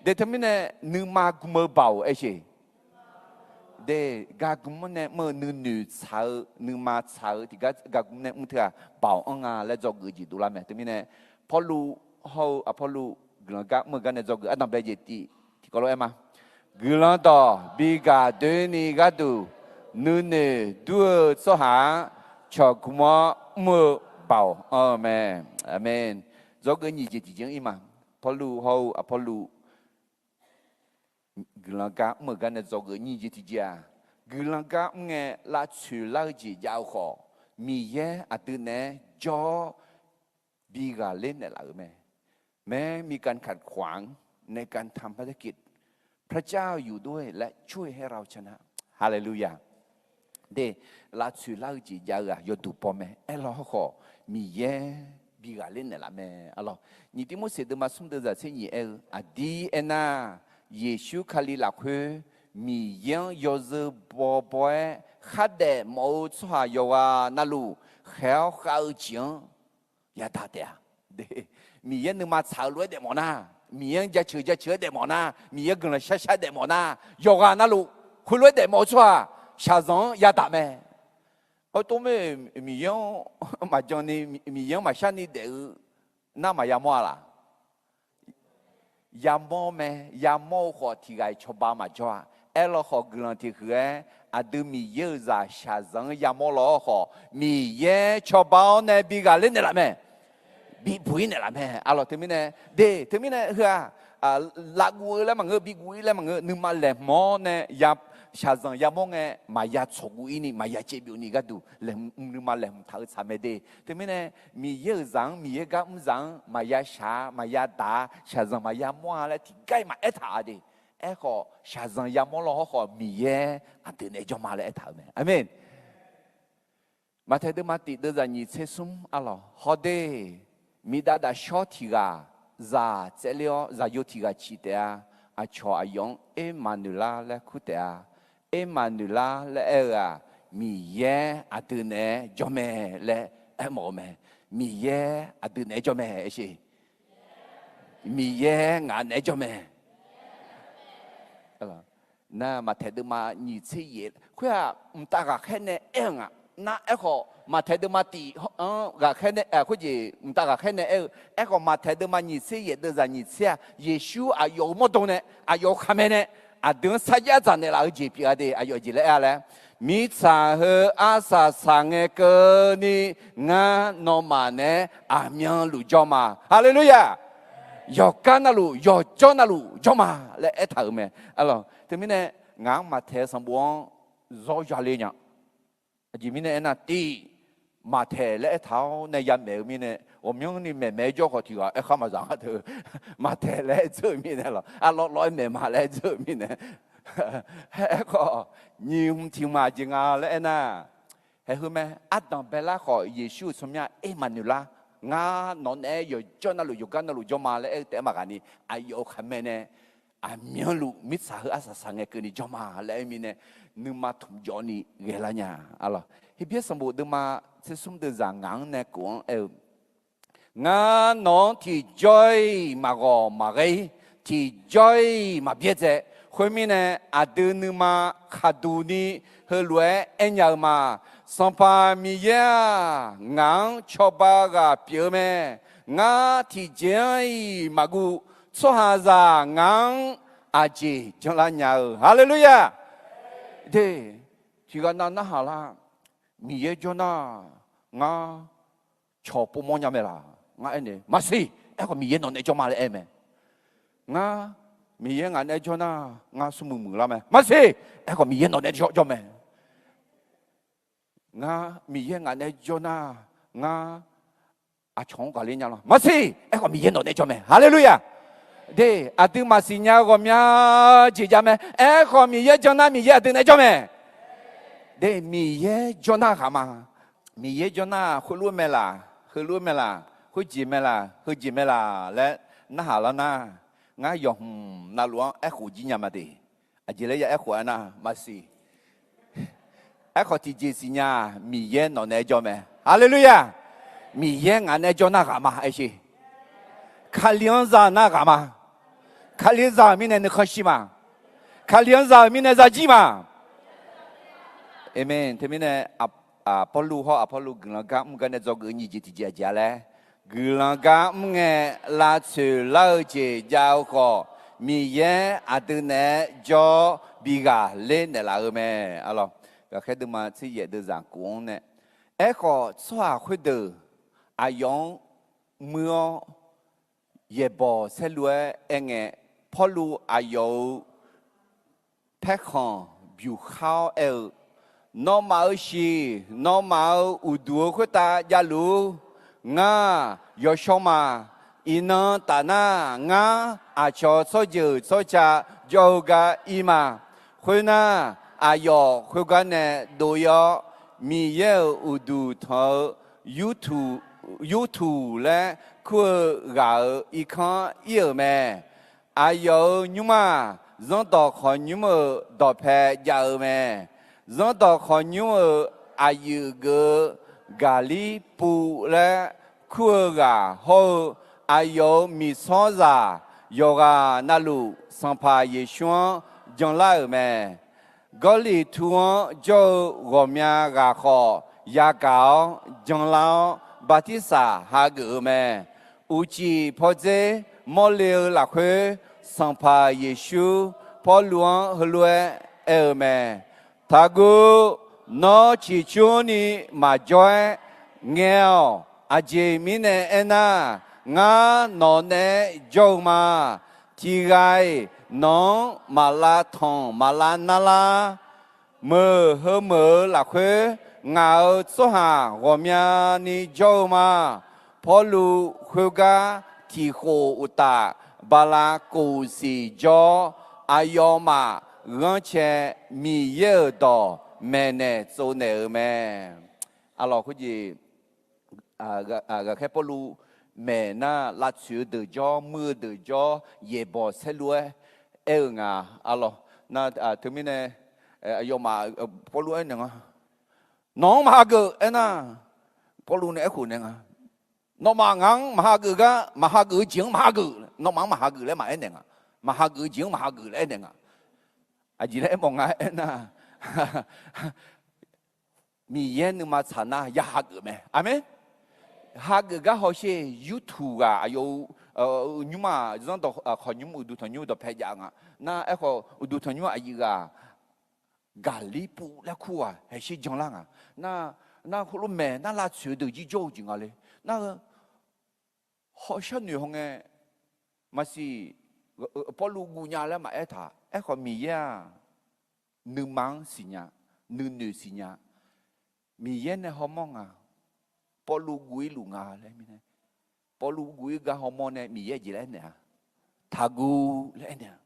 De, teumirnae nuima gm-eu baoq aersheq. De, gargmr nae mr-eu nuinoeq tsaq-eu, nuima tsaq-eu tiqgar gargmr nae mr teu-aq, baoq anr nga laer dzawgeuf jeq dovlar mae. Teumirnae Pawrluv hawr-eu Aqpawrluv guiqlanq gar mr-eu gar nae dzawgeuf ardanqbae jeq tiv, tiqkawv lof-aer ma. Guiqlanq dawq bi gaq doeni gharduq, nuinoeq dur-eu tsawrhaq-anr cawqgm-awr mr-eu baoq anr-eu mae. Aqmeq. Dzawgeuf nyiq jeq tiqjeq-anr ir ma. Pawrluv hawr-eu Aqpawrluv guiqlanq gar mr-euq gar nae dzawgeuf nyiq jeq tiqjeq-aq, guiqlanq gar mr ngae lavtsoeq lar-eu jeq jav-eu khawf, Miqyaer aqdui naeq-aer jawr-awr bi ghaqler naeqlaf-euq mae. แม้มีการขัดขวางในการทำภารกิจ พระเจ้าอยู่ด้วยและช่วยให้เราชนะ Haleluya. De, lavtsoeq lar-eu jeq jav-eu-aq yawduq baw mae. Aerlawr hawrkhawf Miqyaer bi ghaqler naeqlaf mae. Arlawr, nyiq Tivmorseq deuvma smr deuvzaq tser nyiq aer-eu, aqdir aernar, Yeqsur Kali lafkhoer Miqyaer-anr yawzeu bawbaw-aer khardaef mawf-eu tsawrhaq yawqghaq navluf khaeq-awr khav-eu jeq-anr yadaq taef-a. De, Miqyaer nuima tsaq-eu lof-aer daefmawf nar, Miqyaer-anr jaceuq jaceuq-aer daefmawf nar, Miqyaer guiqlanq shar shar-aer daefmawf nar, yawqghaq navluf heulof-aer daefmawf-eu tsawrhaq shaqzanq-anr yadaq mae. Artov mae, Miqyaer-anr maqjan ni, Miqyaer-anr maqshar ni daef-eu nar maqya mawr-a laq? Yamawr mae. Yamawr-eu khawf tiq ghaq-iq cawba maqjawr-a. Aerlawr khawf guiqlanq tiq huiq-aer aqdui Miqyaer-euq zaq shaqzanq-anr yamawr law-awr khawf, Miqyaer cawba-awr nae bi ghaqler naeqlaf mae. Bibuq-ir naeqlaf mae. Arlawr teumirnae, de, teumirnae heu-aq, lavguv-eu laer maqngeur, bibuq-ir laer maqngeur, nuima laeqhmq-awr nae shaqzanq yamawr ngae maqya tsawqguv-ir ni maqya caevbyov ni gharduq laeqhmq, nuima laeqhmq taq-eu tsaq mae de. Teumirnae Miqyaer-euq zaq-anr, Miqyaer gar mr zaq-anr maqya shaq-a, maqya daq-a, shaqzanq maqya mawr-a laer tiqgar-iq maqaer taq-a de. Aerkhawf shaqzanq yamawr law hawrkhawf Miqyaer aqdui naeq-aer jawr ma laer aertaq-euq mae. Aqmeq. Maqtaeq deuvma tif deuvzaq nyiq tser smr arlawq hawde, miqdav dafshawr tiq ghaq zaq tsaevler-awr zaqyo tiq ghaq ciq taef-a. Aqcawq aqyawf-anr Ermaqnoeqlar laer kur taef-a. Ermaqnoeqlar laer aer-eu-aq, Miqyaer aqdui naeq-aer jawr mae laer aermawf-eu mae. Miqyaer aqdui naeq-aer jawr mae aersheq. Miqyaer ngaq naeq-aer jawr mae. Nar, Maqtaeq deuvma nyiq tser yaef khoer-aq, mqtav ghaqkhaer nae aer-eu nga. Nar, aerkhawf Maqtaeq deuvma tif-anr ghaqkhaer nae, khoerjeq mqtav ghaqkhaer nae aer-eu, aerkhawf Maqtaeq deuvma nyiq tser yaef deuvzaq nyiq tser-aq, Yeqsur aqyawf-euq mawrdo nae, aqyawf-euq khaqmae nae, aqdui-anr sarjax dzaq naeqlaf-eu jeq pyeuf-a de. Aqyawf jeq laer aer-a laer, mirtsaq heu arsaq saq ngae keuvni, ngar nawmaf naeq-aer aqmyanluf jawr ma. Haleluya! Yawqgar navluf, yawqjawr navluf jawr ma laer aertaq-euq mae. Arlawq, teumirnae ngaq-anr Maqtaeq sanqbof-anr zawr yale nya. Aqjeq mirnae aernar, tiv, Maqtaeq laer aertaq-awr nae yamaeq-eu mirnae, ghawqmyanrni maeqmaeq-aer jawr khawf tiq ghaq aerkhar maqzaq nga teu. Maqtaeq laer aer dzeur-eu mirnae lawq, arlawr lawr-aer maeqma laer aer dzeur-eu mirnae, aerkhawf nyiq hmq tiq hmq aqjeq nga laer aernar, haeq heu mae, ardanq baelar khawf Yeqsur-euq tsawrmyanr Ermaqnoeqlar Ngar nawq naeq-aer yawqjawr navluf yawqgar navluf jawr ma laer aer-eu taef-aer maqghaq ni, aqyawf-euq khaqmae nae aqmyanluf mirtsaq heu arsaq saq ngae keuvni jawr ma laer aer-eu mirnae, nuima tmq jawvni ghaelar nya. Arlawq, Heqbyaer sanqbof deuvma tsersmr deuvzaq ngaq-anr nae kof-anr aer-eu, Ngar nawq-anr tiqjawr-iq maqghawq maqghae-ir, tiqjawr-iq maqbyaerdzae. Khoermirnae, aqdui nuima khaqduq ni heulof-aer aernya-eu ma. Sanqpaq Miqyaer-aq, ngaq-anr cawba ghaq pyeuf-eu mae. Ngar tiqjeq-anr-iq maqguv. Tsawrhaqzaq ngaq-anr aqjeq janlar nya-eu. Haleluya! De, tiqghaq nav narhaq lar. Miqyaer jawr nar, ngar cawq povmawr nya mae laq? Ngar aernaeq, maqsiq. Aerkhawf Miqyaer nawq naeq-aer jawr ma laer aer mae. Ngar, Miqyaer ngaq naeq-aer jawr nar, ngar smrmuiq muiqlar mae. Maqsiq. Aerkhawf Miqyaer nawq naeq-aer jawr, jawr mae. Ngar, Miqyaer ngaq naeq-aer jawr nar, ngar aqcawq-anr ghaqler nya lawr. Maqsiq. Aerkhawf Miqyaer nawq naeq-aer jawr mae. Haleluya! De, aqdui maqsiq nya-eu ghawqmya jeq jav mae. Aerkhawf Miqyaer jan nar Miqyaer aqdui naeq-aer jawr mae. De, Miqyaer jawr nar ghaq ma. Miqyaer jawr nar khoerlof-aer mae laq, heulof-aer mae laq, khoerjeq mae laq, heujeq mae laq laer narhaq lar nar, ngar yawqhmq navluf-anr aerkhof jir nya ma de. Aqjeq laer ya aerkhof-aer nar, maqsiq. Aerkhawf tiqjeq siqnya-aq, Miqyaer nawq naeq-aer jawr mae. Haleluya! Miqyaer ngaq naeq-aer jawr nar ghaq ma, aer sher. Kali-anr za nar ghaq ma. Kalizaq-euq mirnae nuikhanr shir ma. Kali-anr za-euq mirnae zajir ma. Aqmeq. Teumirnae, Pawrluv hawr Aqpawrluv guiqlanq gar mr gar nae dzawgeuf-eu nyiq jeq tiqjeq aqjeq-a laer, guiqlanq gar mr ngae lavtsoeq lar-eu jeq jav-eu khawf, Miqyaer aqdui naeq-aer jawr bi ghaqler naeqlaf-eu mae. Arlawq, Ghaqkhaer deuvma tser yaef deuvzaq kof-anr nae, aerkhawf tsawrhaq khoerdeuq aqyawf-anr muir-awr yaeqbawq saerlu-aer aerngae, Pawrluv aqyawf-euq paerkhanq byuqkhar-awr aer-eu, Nawmaf-euq shiq, nawmaf-euq uqduq-eu khoertav javluf-ur. Ngar yawshawr ma. Iqnan taf nar, ngar aqcawq tsawrjeuq tsawrca jawr-eu gar ir ma. Khoernar, aqyawf khoergar nae dov-ir-awr, Miqyaer-euq uqduq tanq-eu yurtuq, yurtuq laer kur-eu ghaq-euq irkanr ir-euq mae. Aqyawf-euq nymr-aq, Zanrdawq khawqnymr-euq dawqpae jav-eu mae. Zanrdawq khawqnymr-euq aqyuif geuf-eu Gaqlirpuv laer kur-eu ghaq hawr-eu, aqyawf-euq miqsawrzaq yawqghaq navluf Sanqpaq Yeqsur-anr janlar-euq mae. Gawrliqtu-anr jawr-eu ghawqmya ghaq khawf yagaq-awr janlar-awr, bartirsaq hageuf-eu mae. Uqcif pawdzer mawrle-eu lafkhoer, Sanqpaq Yeqsur Pawrluv-anr heulof-aer aer-eu mae. Taqguv. Nawr ciqcurni maqjawr-aer ngae-awq. Aqjeq mirnae aernar, ngar nawq naeq-aer jawr-eu ma. Tiq ghaq-iq nawq-anr maq lavtanq maq lavnar lar. Meuq heumeuq-eu lafkhoer, ngaq-euq tsawrhaq ghawqmyani jawr-eu ma. Pawrluv khoergar tiqkhof uqtaf, bala kof siq jawr-awr, aqyawfmaf ghanrcae Miqyaer-euq dawq maeqnaeq tsovnaeq-euq mae. Arlawq, khoerjeq, Ghaqkhaer Pawrluv maeq nar, lavtsoeq-eu deuq jawr, muir-eu deuq jawr, yaeqbawq saerlu-aer aer-eu nga. Arlawq, nar, teumirnae, aqyawfmaf, Pawrluv aernaeq nga, nawq-anr maq hageuf aernar, Pawrluv nae aerkhof naeq nga, nawmaf ngaq-anr maq hageuf gar, maq hageuf-eu jeq-anr maq hageuf, nawmaf-anr maq hageuf laer maq aernaeq nga, maq hageuf-eu jeq-anr maq hageuf laer aernaeq nga. Aqjeq laer aermawf nga aernar, Miqyaer nuima tsaq nar ya hageuf mae. Aqmeq. Hageuf gar hawsher, yurtuq ghaq aqyawf-eu nymr-aq, Zanrdawq khawqnymr uqduq tanqnymr dawqpae jav nga. Nar aerkhawf uqduq tanqnymr aqyuif ghaq Gaqlirpuv laer kur-aq haeqsher janlar nga. Nar, nar khoerlof maeq nar lavtsoeq-eu deuq jir jawr-eu jeq nga le. Nar-eu hawshar noeq hawngae, maqsiq, Pawrluv guv nya laer maqaer taq. Aerkhawf Miqyaer-aq, nuima-anr siqnya, nuinoeq siqnya. Miqyaer nae hawmawr nga, Pawrluv guv-ir luf nga laer mirnae, Pawrluv guv-ir gar hawmawr nae Miqyaer jeq laer aernaeq-a, taqguv laer aernaeq-a,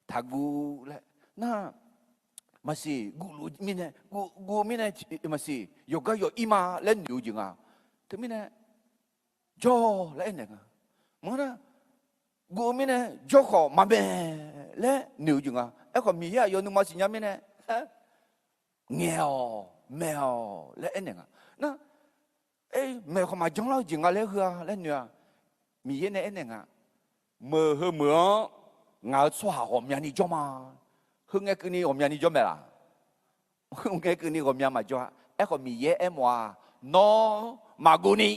taqguv laer. Nar, maqsiq, guv luf mirnae, guv, guv mirnae, maqsiq, yawqgar yawq ir ma laer noeq-eu jeq nga. Teumirnae, jawr laer aernaeq nga. Maqngeur nar, guv-eu mirnae jawr khawf maqmaeq laer noeq-eu jeq nga. Aerkhawf Miqyaer aqyawf nuima siqnya mirnae, ngaeq-awq, maeq-awq laer aernaeq nga. Nar, maeq khawf maqjanr lar-eu jeq nga laer heu-a laer noeq-a. Miqyaer nae aernaeq nga. Meuq heu meuq-anr ngaq-euq tsawrhaq ghawqmyani jawr ma. Heu ngae keuvni ghawqmyani jawr mae laq? Heu ngae keuvni ghawqmya maqjawr-a. Aerkhawf Miqyaer aermawf-aq, nawr maqguv ni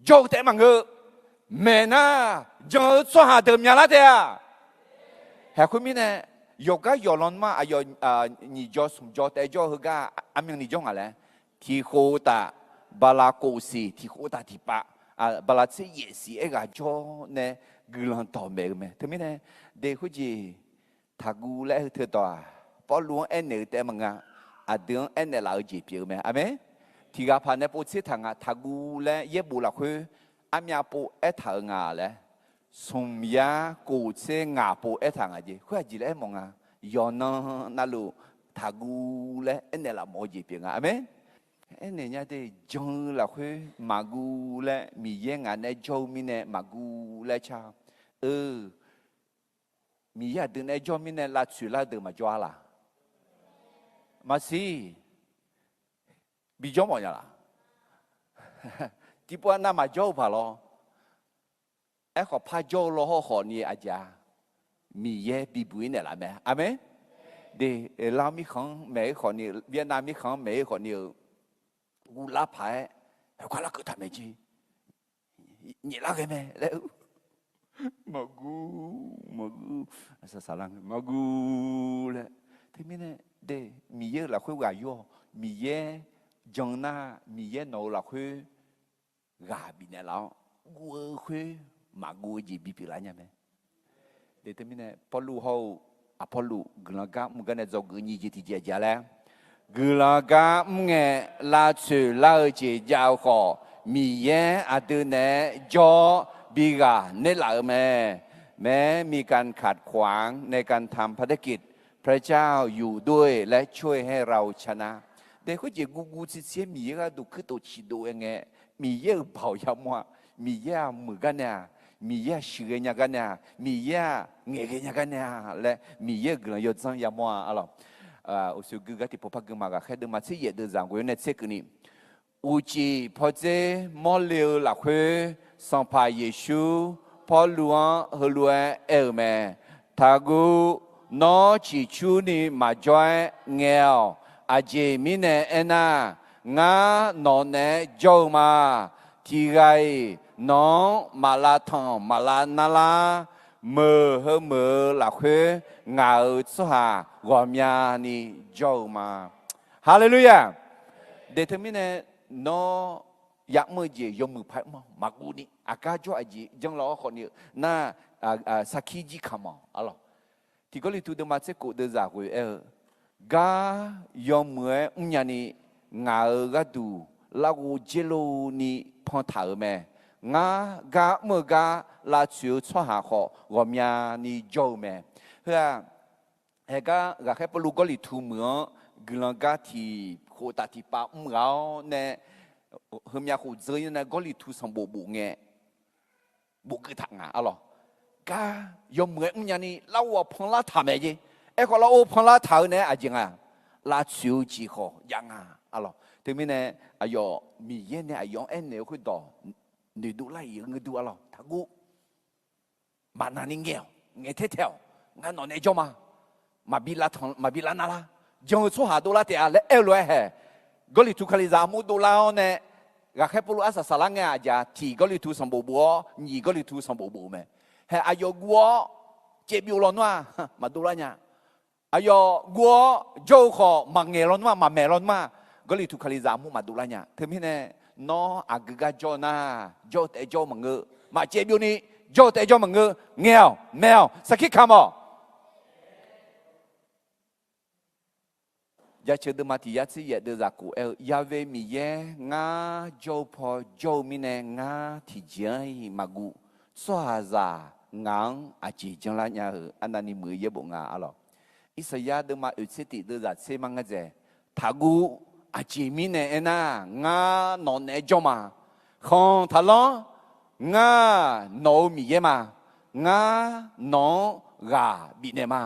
jawr-eu taef maqngeur. Maeq nar, jan-eu tsawrhaq deuq myaqlar taef-a. Haeq khoermirnae, yawqgar yawqlan ma aqyawf nyiq jawr smq jawr taef jawr-eu heugar armyanni jawr ngaq laer, tiq khof taf bala kof siq, tiq khof taf tiq pav, bala tser yaef siq aerghaq jawr nae guiqlanq dawqmaeq-eu mae. Teumirnae, de khoerjeq taqguv laer aer-eu teudawq-aq, Pawrluv-anr aernaeq-eu taef maqnga, aqdui-anr aernaeq laf-eu jeq pyeuf-eu mae. Aqmeq. Tiq ghaq paq nae pov tser taq nga, taqguv laer yaerbof lafkhoer armyav pov aertaq-euq nga laer, smq yar kof tser ngaq pov aertaq nga jeq. Khoer aqjeq laer aermawf nga, yawqnan navluf taqguv laer aernaeq laf mawf-eu jeq pyeuf nga. Aqmeq. Aernaeq nya de, jan-eu lafkhoer maqguv laer, Miqyaer ngaq nae jawr-eu mirnae maqguv laer car-eu. Miqyaer aqdui nae jawr mirnae lavtsoeq lar-eu deuq maqjawr-a laq? Maqsiq. Bijawr mawf nya laq? Tiqpov-a navmaqjawr-eu paq lawr. Aerkhawf par jawr-eu lawr hawr khawf ni aqjeq-a, Miqyaer bibuq-ir naeqlaf mae. Aqmeq. De, Lav mirkhanq-anr maeq-ir khawf ni, Vietnam mirkhanq-anr maeq-ir khawf ni-euq guvlar paq-aer, heugar larkeuv taq maeq jeq. Nyaef lar ghae mae laer-eu, maqguv, maqguv, saqsaq lar, maqguv laer. Teumirnae, de, Miqyaer-euq lafkhoer ghaq yur-awq. Miqyaer jan nar, Miqyaer nawq-eu lafkhoer ghaq bifnaeq laf-awr, guv-eu khoer maqguv-eu jeq bipyeuf lar nya mae. De teumirnae, Pawrluv hawr-eu Aqpawrluv guiqlanq gar mr gar nae dzawgeuf nyiq jeq tiqjeq aqjeq-a laer, guiqlanq gar mr ngae lavtsoeq lar-eu jeq jav-eu khawf, Miqyaer aqdui naeq-aer jawr-awr bi ghaq nerlaf-eu mae. แม้มีการขัดขวางในการทำภารกิจ พระเจ้าอยู่ด้วยและช่วยให้เราชนะ De khoerjeq guvguv tsirtsir-aer Miqyaer gharduq kuirtof ciqdov-aer ngae, Miqyaer-euq baoq yamawr-a. Miqyaer-aq muiq gar nae-aq, Miqyaer-aq sheuqghae nya gar nae-aq, Miqyaer-aq ngaeqghae nya gar nae-a laer Miqyaer-euq guiqlanq yawdzanr yamawr-a. Arlawq, uqshoe gui gar tiqpov par gui ma. Ghaqkhaer deuvma tser yaef deuvzaq ghoe-awr nae tser keuvni, uqcif pawdzer mawrle-eu lafkhoer Sanqpaq Yeqsur Pawrluv-anr heulof-aer aer-eu mae. Taqguv, nawr ciqcurni maqjawr-aer ngaeq-awq. Aqjeq mirnae aernar, ngar nawq naeq-aer jawr-eu ma. Tiq ghaq-iq nawq-anr maq lavtanq maq lavnar lar. Meuq heu meuq-eu lafkhoer ngaq-euq tsawrhaq ghawqmyani jawr-eu ma. Haleluya! De teumirnae, nawr ya'mr-eu jeq yawmuiq paq-aer mr-awq. Maqguv ni aqgar jawr aqjeq janr lar-awr khawf ni-eu nar, sarkir jir kamq-awq. Arlawq, tiq Gawrliqtu deuvma tser kof deuvzaq ghoe-aer-eu, gar yawmuiq-aer mrnya ni ngaq-euq gharduq larghov dzer lor ni pantaq-euq mae. Ngar gar mr-eu gar lavtsoeq-eu tsawrhaq khawf ghawqmyani jawr-eu mae. Heu-aq, haegar ghaqkhaer Pawrluv Gawrliqtu meuq-anr guiqlanq gar tiq khof taf tiq pav mr ghaq-awr nae, heumyav khof dzeur-ir nae Gawrliqtu sanqbof bof ngae, bofkeuv taq nga. Arlawq, gar yawmuiq-aer mrnya ni larghov-aq panlar taq mae jeq. Aerkhawf larghov panlar taq-eu nae-aer aqjeq nga, lavtsoeq-eu jeq khawf jav nga. Arlawq, teumirnae aqyawf Miqyaer nae aqyawf-anr aernaeq-eu khoerdawq noeqdov lar-iq-eu ngeur dur. Arlawq, taqguv. Maqnaq ni ngaeq-awq, ngaeq tae tae-awq. Ngar nawq nae jawr ma. Maqbi lavtanq maqbi lavnar lar. Jan-eu tsawrhaq dovlar taef-a laer aer-eu lof-aer hae, Gawrliqtu Kalizaq armur dovlar-awr nae, ghaqkhaer Pawrluv arsaq saqlar ngae aqjeq-a, tiq Gawrliqtu sanqbof bof-awr nyiq Gawrliqtu sanqbof bof-eu mae. Hae, aqyawf guv-awr caevbyov lawnmr-aq maqdovlar nya. Aqyawf guv-awr jawr-eu khawf maqngaeq lawnmr-aq maqmaeq lawnmr-aq, Gawrliqtu Kalizaq armur maqdovlar nya. Teumirnae, nawr aqgeu gar jawr-eu nar, jawr-eu taef jawr-eu maqngeur. Maqcaevbyov ni jawr-eu taef jawr-eu maqngeur. Ngaeq-awq, maeq-awq, sarkir kamq-awq. Jaceuq deuvma tiq yar tser yaef deuvzaq kof aer-eu, Yaqve Miqyaer ngar jawr-eu paw jawr-eu mirnae ngar tiqjeq-anr-iq maqguv. Tsawrhaqzaq ngaq-anr aqjeq janlar nya-euq arnavni muiq-eu yaerbof nga. Arlawq, Irsaqyar deuvma oeq tser tiq deuvzaq tser mar ngar dzaeq, taqguv. Aqjeq mirnae aernar, ngar nawq naeq-aer jawr ma. Kanq taqlanr. Ngar nawq-euq Miqyaer ma. Ngar nawq-anr ghaq bifnaeq ma.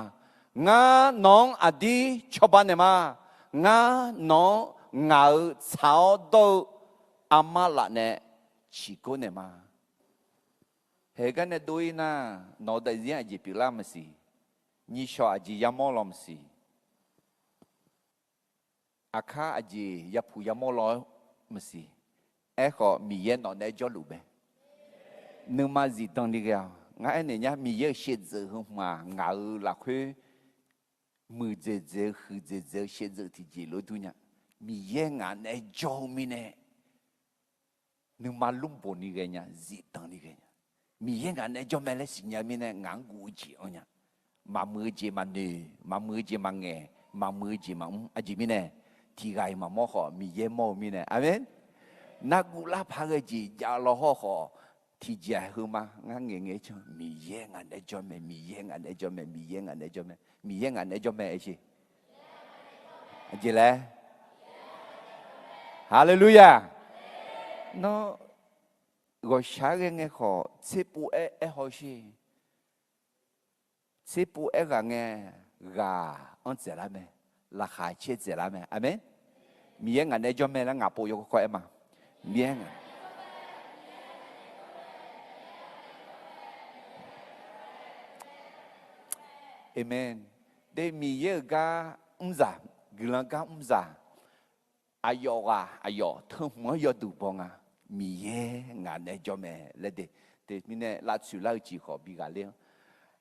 Ngar nawq-anr aqdir cawba naeq ma. Ngar nawq-anr ngaq-euq tsaq-awr dawr-eu armar laf nae ciqgor naeq ma. Haeq gar nae dov-ir nar, nawq-eu daefzir aqjeq pyeuflar maqsiq. Nyiqshawq aqjeq yamawr law maqsiq. Aqkar aqjeq yapuq yamawr law-aer maqsiq. Aerkhawf, Miqyaer nawq naeq-aer jawrluf mae. Nuima zifdan ni ghae-awq. Ngar aernaeq nyar, Miqyaer-euq shaevdzeuf heu hmq-aq, ngaq-euq lafkhoer muiqdzaeq dzaeq-eu, huiqdzaeq dzaeq-eu shaevdzeuf tiqjeq lof-aer dur nya. Miqyaer ngaq naeq-aer jawr-eu mirnae, nuima lmrboq ni ghae nya, zifdan ni ghae nya. Miqyaer ngaq naeq-aer jawr mae laer siqnya mirnae, ngaq-anr guv-eu jeq anr nya. Maqmuiq-eu jeq maqnoeq, maqmuiq-eu jeq maqngaeq, maqmuiq-eu jeq maqmr. Aqjeq mirnae, tiqghaq-iq maqmawr khawf, Miqyaer mawr-eu mirnae. Aqmeq. Narguvlar paq ghae jeq jav law hawr khawf, tiqjeq-aq heuma ngar ngaeq ngae-aer can, Miqyaer ngaq naeq-aer jawr mae, Miqyaer ngaq naeq-aer jawr mae, Miqyaer ngaq naeq-aer jawr mae, Miqyaer ngaq naeq-aer jawr mae, aer sher. Aqjeq laer. Haleluya! Nawr ghawqshaq-aer ghae ngae khawf, tserpov-aer aer haw sher. Tserpov-aer ghaq ngae, ghaq anr dzaeqlar mae, laqkhaq caer dzaeqlar mae. Aqmeq. Miqyaer ngaq naeq-aer jawr mae laer ngaq pov yawkawr kawr aer ma. Miqyaer ngaq Aqmeq. De, Miqyaer-euq gar mrzaq, guiqlanq gar mrzaq, aqyawf ghaq aqyawf teu hmq-anr yawduq baw nga. Miqyaer ngaq naeq-aer jawr mae laer de. Teumirnae lavtsoeq lar-eu jeq khawf bi ghaqler-anr,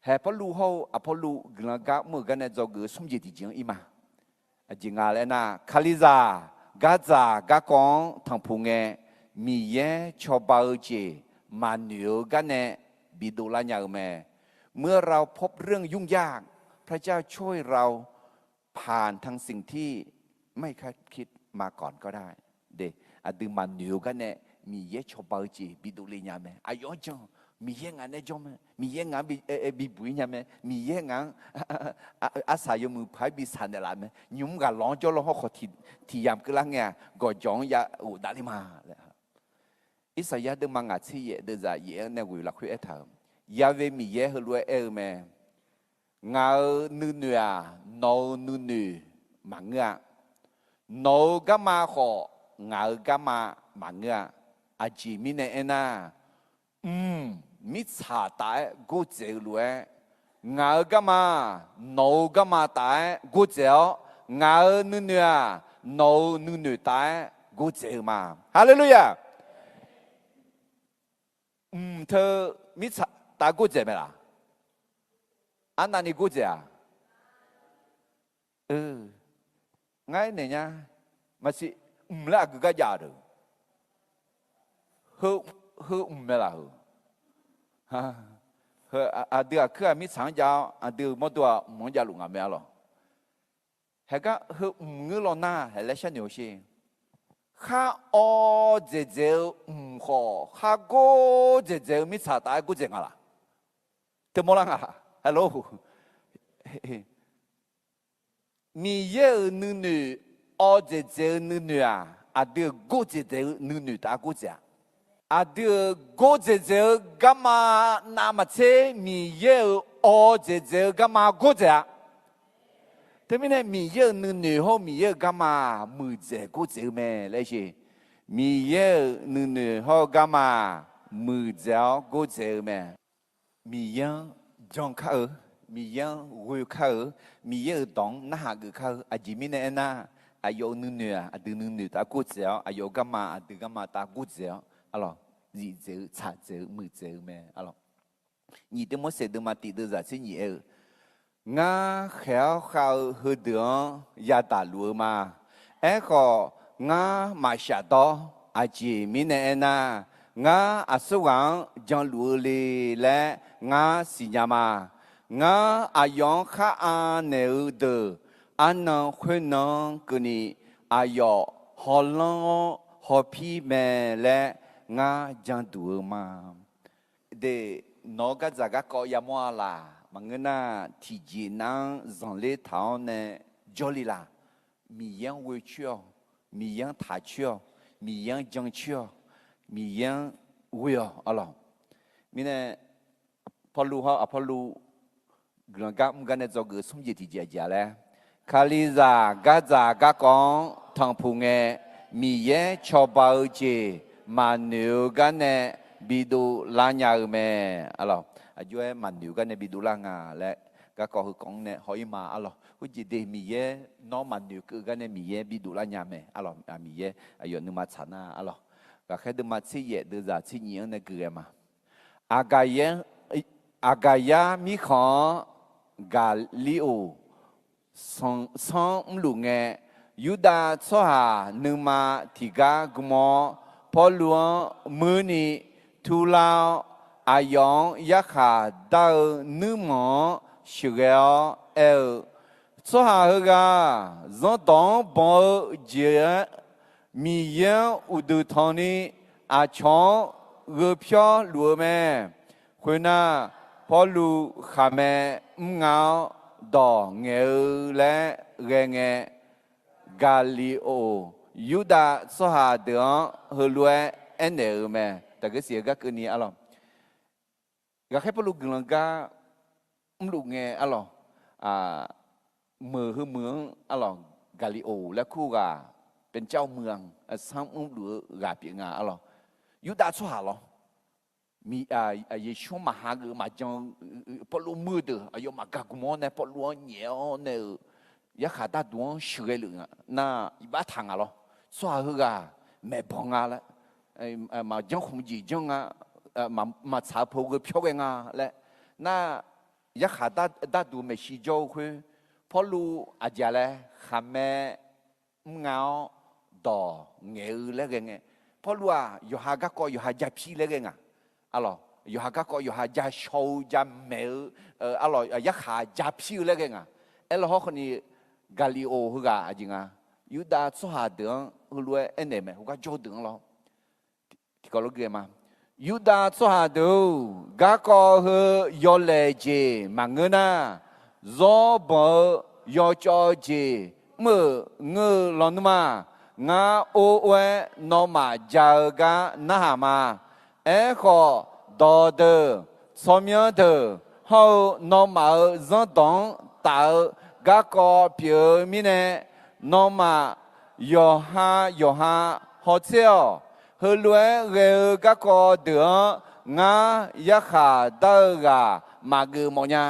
hae Pawrluv hawr-eu Aqpawrluv guiqlanq gar mr-euq gar nae dzawgeuf-eu smr jeq tiqjeq-anr ir ma. Aqjeq nga laer nar, Kalizaq gardzaq garkawv-anr tanqpuq ngae, Miqyaer cawba-eu jeq maqnoeq-eu gar nae bidov lar nya-eu mae. เมื่อเราพบเรื่องยุ่งยาก พระเจ้าช่วยเราผ่านทางสิ่งที่ไม่คาดคิดมาก่อนก็ได้ Aqdui maqnoeq-eu gar nae Miqyaer cawba-eu jeq bidov le nya mae. Aqyawf-anr jan, Miqyaer ngaq naeq-aer jawr mae, Miqyaer ngaq-anr bibuq-ir nya mae, Miqyaer ngaq-anr arsaq yawmuiq paq-aer bi saqnaeq laf mae. Nymq-mr ghaq lawq-anr jawrlawr hawrkhawf tiq yamq keuvlar ngae-aq, gawqjawq-anr ya ghofdav le ma laer. Irsaqyar deuvma ngaq tser yaef deuvzaq yaef-anr nae ghoeq lafkhoer aertaq-euq, Ya've Miqyaer heulof-aer aer-eu mae. Ngaq-euq nuinoeq-aq, nawq-euq nuinoeq maqngeur-a. Nawq-euq garma khawf, ngaq-euq garma maqngeur-a. Aqjeq mirnae aernar, mq, mirtsaq taf-aer gordzaeq-eu lof-aer, ngaq-euq garma, nawq-euq garma taf-aer gordzaeq-awr, ngaq-euq nuinoeq-aq, nawq-euq nuinoeq taf-aer gordzaeq-eu ma. Haleluya! Mq teu mirtsaq taf-aer gordzaeq mae laq? Arnavni gordzaeq-aq? Ngar aernaeq nya, maqsiq, mq laer aqgeu gar jav-a deuq. Heu, heu mq mae laq heu? Aqdui aqkuir-aq mirtsaq-anr jav-awr, aqdui-euq mawrdo-aq mq-anr javluf ngaq mae arlawq. Haegar heu mq ngeur law nar, haeq laer sharnoeq-awr sher. Khar awv dzaeqdzaeq-eu mq khawf, khar gor dzaeqdzaeq-eu mirtsaq taf-aer gordzaeq nga laq? Teumawr lar nga laq? Miqyaer-euq nuinoeq, awv dzaeqdzaeq-eu nuinoeq-aq, aqdui-euq gor dzaeqdzaeq-eu nuinoeq taf-aer gordzaeq-a. Aqdui-euq gor dzaeqdzaeq-eu garma navmaqtser Miqyaer-euq awv dzaeqdzaeq-eu garma gordzaeq-a. Teumirnae Miqyaer-euq nuinoeq hawr-eu Miqyaer-euq garma muiqdzaeq gordzaeq-eu mae laer sher. Miqyaer-euq nuinoeq hawr-eu garma muiqdzaeq-awr gordzaeq-eu mae. Miqyaer-anr jan kar-eu, Miqyaer-anr ghoe kar-eu, Miqyaer-euq dawq-anr narhaq geuf kar-eu. Aqjeq mirnae aernar, aqyawf-euq nuinoeq-aq, aqdui nuinoeq taf-aer gordzaeq-awr, aqyawf-euq garma aqdui garma taf-aer gordzaeq-awr, arlawq, zifdzaeq-eu, tsaqdzaeq-eu, muiqdzaeq-eu mae arlawq. Nyiq Tirmorseq deuvma tiq deuvzaq tser nyiq aer-eu, Ngar khaeq-awr khav-eu heudeuq-anr yadaq luf-eu ma. Aerkhawf, ngar maqshaf dawr. Aqjeq mirnae aernar, ngar aqsurghaq-anr janluf-eu le laer ngar siqnya ma. Ngar aqyawf-anr khar anaeq-eu deuq arnan khoernan-anr keuvni, aqyawf hawlanr-awr hawpir mae laer ngar janduq-eu ma. De, nawq-eu gardzaq garkawv yamawr-a laq? Maqngeur nar, tiqjeq nav-anr zanqler taq-awr nae jawrle laq? Miqyaer-anr ghoe coer-awq. Miqyaer-anr taq coer-awq. Miqyaer-anr jan coer-awq. Miqyaer-anr ghoe-awq arlawq. Mirnae Pawrluv hawr Aqpawrluv guiqlanq gar mr gar nae dzawgeuf smr jeq tiqjeq aqjeq-a laer, Kalizaq gardzaq garkawv-anr tanqpuq ngae, Miqyaer cawba-eu jeq maqnoeq-eu gar nae bidov lar nya-eu mae. Arlawq, aqjox-aer maqnoeq-eu gar nae bidov lar nga laer garkawv heukawv-anr nae haw-ir ma arlawq. Khoerjeq de Miqyaer nawr maqnoeq keuv-eu gar nae Miqyaer bidov lar nya mae arlawq. Miqyaer aqyawf nuima tsaq nar arlawq. Ghaqkhaer deuvma tser yaef deuvzaq tser nyiq-anr nae gui ghae ma. Aqgaqyar, Aqgaqyar mirkhanq-anr Gaqlioq sanr-anr mrluf ngae, Yurdav tsawrhaq nuima tiqgar gm-awr, Pawrluv-anr muirni turlar-awr, aqyawf-anr yarkhaq dar-eu nuirmanq-anr sheuqghae-awr aer-eu, Tsawrhaq heughaq zanrdawq-anr banq-eu jeq-aer Miqyaer-anr uqduq tanqni aqcawq-anr gheu pyawr luf-eu mae. Khoernar, Pawrluv khaqmae mr nga-awr dawq ngaeq-eu laer ghae ngae, Gaqlioq Yurdav tsawrhaq deuq-anr heulof-aer aernaeq-euq mae. Taqguir siq-eu gar keuvni arlawq. Ghaqkhaer Pawrluv guiqlanq gar mrluf ngae arlawq, meuq heu meuq-anr arlawq, Gaqlioq laer kur ghaq, เป็นเจ้าเมือง-anr sanr mrluf-eu ghaq pyeuf nga arlawq. Yurdav tsawrhaq lawr. Yeqsur-anr maqha geuf maqjan-eu Pawrluv muir-eu deuq aqyawfmaf gaqgmq-awr nae Pawrluv-anr nyaef-awr nae-euq yarkhaq darduq-anr sheuqghae luf nar iqbax taq nga lawr. Tsawrhaq heughaq maeqbanq nga laer, maqjanr khmq jeq janr nga, maqtsaq-eu pov gheu pyawr ghae nga laer. Nar yarkhaq darduq maeqshi jawr-eu khoer, Pawrluv aqjeq laer khaqmae mr nga-awr dawq ngaeq-eu laer ghae ngae, Pawrluv-aq yawqha garkawv yawqha japir laer ghae nga. Arlawq, yawqha garkawv yawqha jashaw-eu jamaeq-eu, arlawq, yarkhaq japir-eu laer ghae nga. Aerlaw hawrkhawf ni, Gaqlioq heughaq aqjeq nga, Yurdav tsawrhaq deuq-anr heulof-aer aernaeq mae, heugar jawr deuq-anr lawr. Tiqkawv lof ghae ma. Yurdav tsawrhaq deuq-or, garkawv heu yawlaeq jeq maqngeur nar, zawr banq-eu yawcawv jeq mr-euq ngeur-eu lawnmr-aq, ngar or or-aer nawmaf ja-eu gar narhaq ma. Aerkhawf, dawqdeuq, tsawrmyanr deuq hawr-eu nawmaf-euq zanrdawq-anr taf-eu garkawv pyeuf-eu mirnae, nawmaf yawqha yawqha hawtser-awq. Heulof-aer ghae-eu garkawv deuq-anr ngar yarkhaq dar-eu ghaq maqgeuf mawf nya.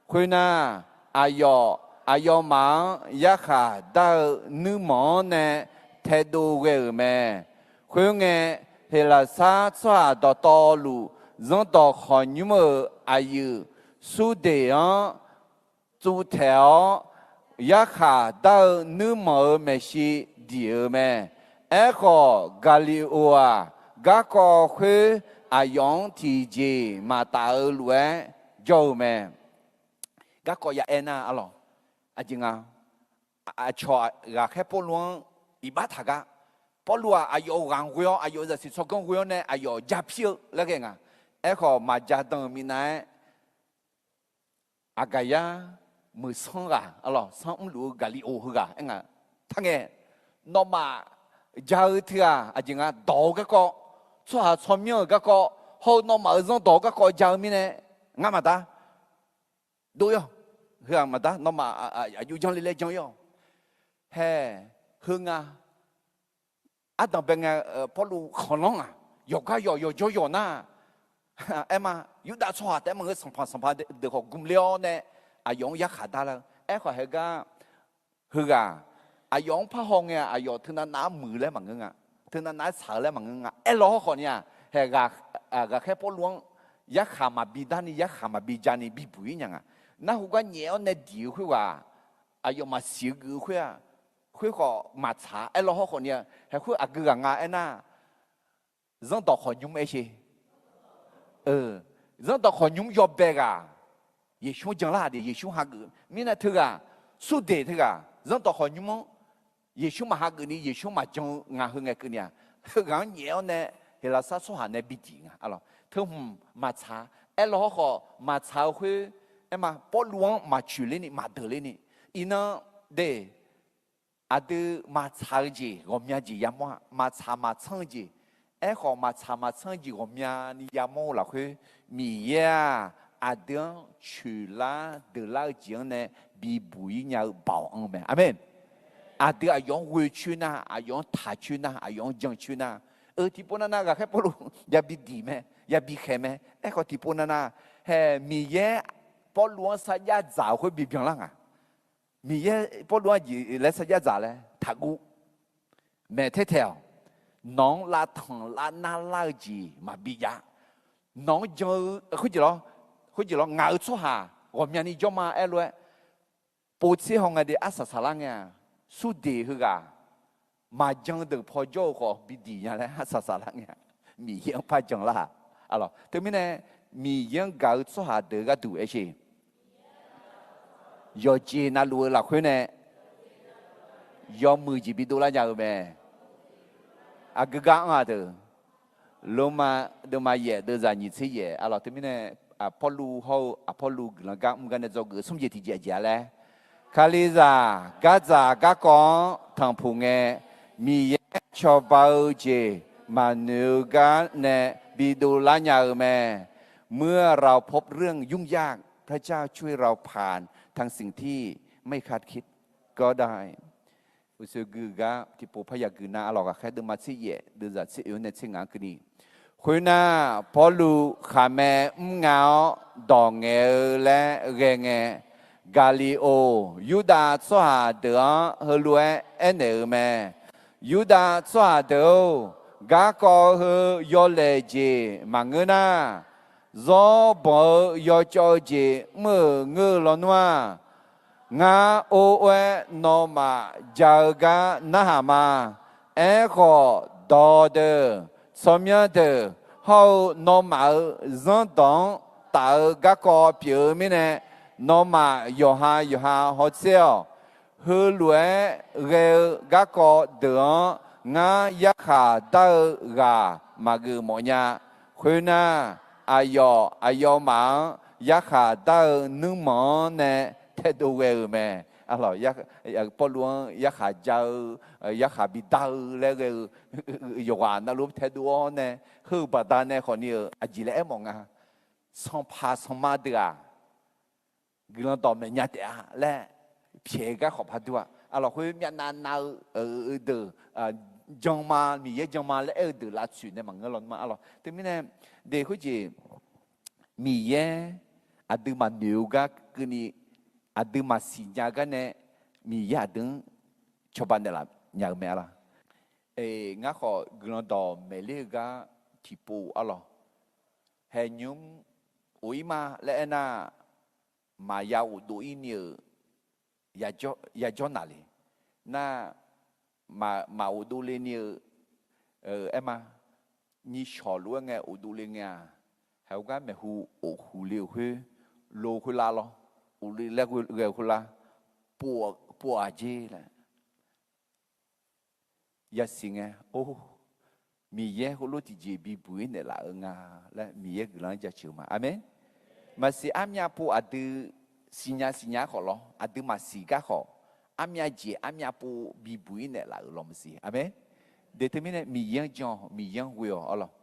Khoernar, aqyawf aqyawfmaf-anr yarkhaq dar-eu nuirmanq-anr nae taedov ghae-euq mae. Khoerngae, Heqlaqsar tsawrhaq dawqtawvluf, zanrdawq khawqnymr-euq aqyuif Surdeq-anr tsuvtaeq-awr, yarkhaq dar-eu nuirmanq-euq maeqshi diq-eu mae. Aerkhawf, Gaqliqoq-aq, garkawv khoer aqyawf-anr tiqjeq maqtaf-eu lof-aer jawr-eu mae. Garkawv ya aer nar arlawq, aqjeq nga, aqcawq ghaqkhaer Pawrluv-anr iqbax taq gar, Pawrluv-aq aqyawf-euq ghaq-anr ghoe-awr, aqyawf-euq zaqsiq tsawrganr ghoe-awr nae aqyawf japir-eu laer ghae nga. Aerkhawf, maqja dan-euq minav-aer, Aqgaqyar meuq sanr ghaq arlawq, sanr mrluf-eu Gaqliqoq heughaq aer nga. Taq ngae, nawmaf ja-eu teughaq aqjeq nga dawq-eu garkawv, tsawrhaq tsawrmyanr-euq garkawv hawr-eu nawmaf-euq zanrdawq-eu garkawv ja-eu mirnae, ngar maqdar dov-ir-awq. Heughaq maqdar nawmaf aqjox janr le laer jan-ir-awq. Hae, heu nga. Ardanq bae ngae, Pawrluv khanqlanr-aq, yawqgar yawq yawqjawr yawq nar, aer ma, Yurdav tsawrhaq taef-aer maqngeur, sanqpaq sanqpaq deuq khawf gmq le-awr nae aqyawf-anr yarkhaq dar lar-eu. Aerkhawf haegar, heughaq aqyawf-anr parhaw ngae-aq, aqyawf teunav nav-aer muiq-eu laer maqngeur nga, teunav nav-aer tsaq-eu laer maqngeur nga. Aerlaw hawrkhawf ni-aq, hae, ghaqkhaer Pawrluv-anr yarkhaq maqbi darni, yarkhaq maqbi jani bibuq-ir nya nga. Narhaq gar nyaef-awr nae diq-eu khoerghaq, aqyawf maqsiq-eu geuf-eu khoer-aq, khoerkhawf maqtsaq. Aerlaw hawrkhawf ni-aq, hae khoer aqgeu ghaq nga aernar, zanrdawq khawqnymr aer sher. Zanrdawq khawqnymr yawbae ghaq, Yeqsur-anr janlar-aq de, Yeqsur hageuf mirnae teughaq, Surdeq teughaq zanrdawq khawqnymr-anr Yeqsur maqhageuf ni, Yeqsur maqjan-eu nga. Heu ngae keuvni-aq, heughaq-anr nyaef-awr nae Heqlaqsar tsawrhaq nae bidiq nga arlawq. Teuhmq maqtsaq. Aerlaw hawrkhawf maqtsaq-eu khoer, aer ma, Pawrluv-anr maqcoeq lerni maqdeuq lerni, iqnan de, aqdui maqtsaq-eu jeq ghawqmya jeq yamawr-a, maqtsaq maqtsanr-eu jeq Aerkhawf, maqtsaq maqtsanr jeq ghawqmyani yamawr-eu lafkhoer, Miqyaer-aq, aqdui-anr coeqlar deuqlar-eu jeq-anr nae bibuq-ir nya-eu baoq anr mae. Aqmeq. Aqdui aqyawf-anr ghoe coer nar, aqyawf-anr taq coer nar, aqyawf-anr jan coer nar, eu, tiqpov navnav ghaqkhaer Pawrluv yabi diq mae, yabi khaeq mae. Aerkhawf, tiqpov navnav hae Miqyaer Pawrluv-anr sarjax dzaq-eu khoer bibyan lar nga. Miqyaer Pawrluv-anr aqjeq laer sarjax dzaq laer taqguv. Maeq taer taeq-awq. Nawq-anr lavtanq lavnar lar-eu jeq maqbi jav. Nawq-anr jan-eu khoerjeq lawr, khoerjeq lawr ngaq-euq tsawrhaq ghawqmyani jawr ma aerlof-aer, povtser haw nga de arsaq saqlar ngae-aq, smrdeq heughaq maqjan deuq paw jawr-eu khawf bidiq nya laer arsaq saqlar ngae-aq, Miqyaer-anr par jan lar-aq. Arlawq, teumirnae Miqyaer-anr gaq-eu tsawrhaq deuq gharduq aer sher. Yawqjeq navluf-eu lafkhoer nae yawmuiq jeq bidov lar nya-eu mae. Aqgeu gar anr-a deuq, Lormav deuvma yaef deuvzaq nyiq tser yaef. Arlawq, teumirnae Pawrluv hawr-eu Aqpawrluv guiqlanq gar mr gar nae dzawgeuf smr jeq tiqjeq aqjeq-a laer, Kalizaq gardzaq garkawv-anr tanqpuq ngae, Miqyaer cawba-eu jeq maqnoeq-eu gar nae bidov lar nya-eu mae. เมื่อเราพบเรื่องยุ่งยาก พระเจ้าช่วยเราผ่านทางสิ่งที่ไม่คาดคิดก็ได้ Uqshoe gui-eu gar tiqpov parya gui nar, arlawq, ghaqkhaer deuvma tser yaef deuvzaq tser oe-anr nae tser ngaq-anr keuvni. Khoernar, Pawrluv khaqmae mr nga-awr dawq ngaeq-eu laer ghae ngae, Gaqliqoq Yurdav tsawrhaq deuq-anr heulof-aer aernaeq-eu mae. Yurdav tsawrhaq deuq-or, garkawv heu yawlaeq jeq maqngeur nar, zawr banq-eu yawcawv-eu jeq mr-euq ngeur-eu lawnmr-aq, ngar or or-aer nawmaf ja-eu gar narhaq ma. Aerkhawf, dawqdeuq, tsawrmyanr deuq hawr-eu nawmaf-euq zanrdawq-anr taf-eu garkawv pyeuf-eu mirnae, nawmaf yawqha yawqha hawtser-awq. Heulof-aer ghae-eu garkawv deuq-anr ngar yarkhaq dar-eu ghaq maqgeuf mawf nya. Khoernar, aqyawf aqyawfmaf-anr yarkhaq dar-eu nuirmanq-anr nae taedov ghae-euq mae. Pawrluv-anr yarkhaq ja-eu, yarkhaq bidar-eu laer ghae-eu yawqghaq navluf taedov-awr nae, heu-eu baqdanae khawfni-euq aqjeq laer aermawf nga. Sanqpaq sanqma deuq-aq, guiqlanq dawqmaeq nya taef-a laer pyaeq-eu gar khawf par dur-a. Arlawq, khoer myavnav nav-eu deuq, jan ma, Miqyaer jan ma laer aer-eu deuq lavtsoeq nae maqngeur lawnmr-a. Arlawq, teumirnae de khoerjeq Miqyaer aqdui maqnoeq-eu gar keuvni, aqdui maqsiq nya-eu gar nae Miqyaer aqdui-anr cawba naeqlaf nya-eu mae. Arlawq, ngar khawf guiqlanq dawqmaeq ler-eu gar tiqpov arlawq, haeqnymr of-ir ma laer aernar, maqya ghofdov-ir ni-euq yajawr naq le. Nar, maq ghofdov le ni-eu aer ma. Nyishawq lof-aer ngae ghofdov le ngae-aq, haiq-eu gar maeqhu of huq le-euq khoer, lo khoerlar lawr, of le laer ghae-eu khoerlar, pov-aq jer laer yasiq ngae, or, Miqyaer heulof tiqjeq bibuq-ir naeqlaf-eu nga laer Miqyaer guiqlanq-anr jaceuq-eu ma. Aqmeq. Maqsiq armyav pov aqdui siqnya siqnya-aer khawf lawr, aqdui maqsiq gar khawf, armyav jeq armyav pov bibuq-ir naeqlaf-euq lawr maqsiq. Aqmeq. De teumirnae Miqyaer-anr jan-awq, Miqyaer-anr ghoe-awq arlawq.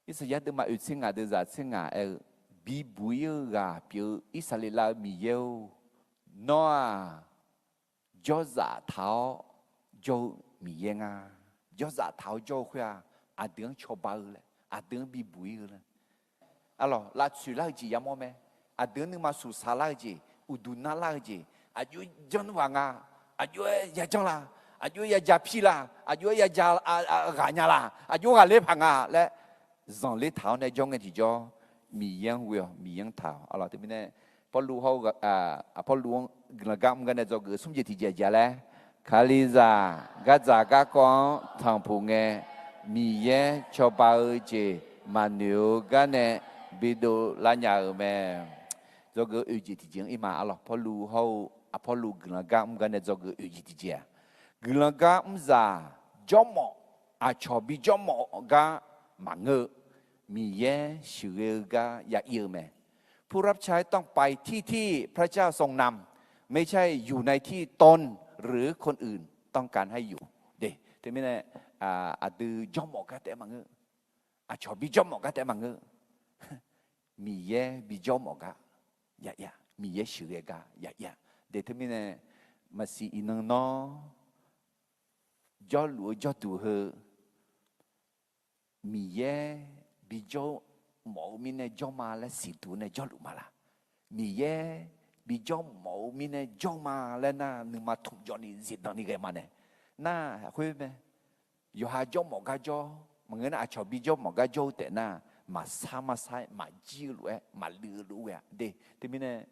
Irsaqyar deuvma oeq tser ngaq deuvzaq tser ngaq aer-eu, bibuq-ir-eu ghaq pyeuf-eu Irsaqleqlav-eu Miqyaer-or, nawr-aq, jawrzaf taq-awr jawr-eu Miqyaer nga. Jawrzaf taq-awr jawr-eu khoer-aq, aqdui-anr cawba-eu laer, aqdui-anr bibuq-ir-eu laer. Arlawq, lavtsoeq lar-eu jeq yamawr mae. Aqdui-anr nuima suqsaq lar-eu jeq, uqduq narlar-eu jeq, aqjox-aer janr ghaq nga, aqjox-aer yajanr la, aqjox-aer yaja pir la, aqjox-aer yaja ghaq nya la, aqjox ghaqler paq nga laer zanqler taq-awr nae jawr ngae tiqjawr, Miqyaer-anr ghoe-awq, Miqyaer-anr taq-awq. Arlawq, teumirnae Pawrluv hawr-eu, Pawrluv-anr guiqlanq gar mr gar nae dzawgeuf smr jeq tiqjeq aqjeq-a laer, Kalizaq gardzaq garkawv-anr tanqpuq ngae, Miqyaer cawba-eu jeq maqnoeq-eu gar nae bidov lar nya-euq mae. Dzawgeuf oeq jeq tiqjeq-anr ir ma. Arlawq, Pawrluv hawr-eu Aqpawrluv guiqlanq gar mr gar nae dzawgeuf oeq jeq tiqjeq-aq, guiqlanq gar mrzaq jawrmawf, aqcawq bijawrmawf gar maqngeur-eu, Miqyaer sheuqghae-eu gar ya ir-eu mae. ผู้รับใช้ต้องไปที่ที่พระเจ้าทรงนำ ไม่ใช่อยู่ในที่ตนหรือคนอื่นต้องการให้อยู่ de. Teumirnae aqdui jawrmawf gar taef-aer maqngeur. Aqcawq bijawr mawf gar taef-aer maqngeur. Miqyaer bijawr mawf gar, ya ya, Miqyaer sheuqghae gar ya ya. De teumirnae maqsiq iqnan nawr jawrluf-eu jawrduq heu Miqyaer bijawr mawf-eu mirnae jawr ma laer siqduq nae jawrluf ma laq? Miqyaer bijawr mawf-eu mirnae jawr ma laer nar, nuima tmq jawv ni zifdan ni ghae ma nae. Nar khoer mae, yawqha jawr mawf gar jawr maqngeur nar, aqcawq bijawr mawf gar jawr-eu taef nar, maqsar marsar-aer maqjir-eu lof-aer maqluiv-eu lof ghae-a de. Teumirnae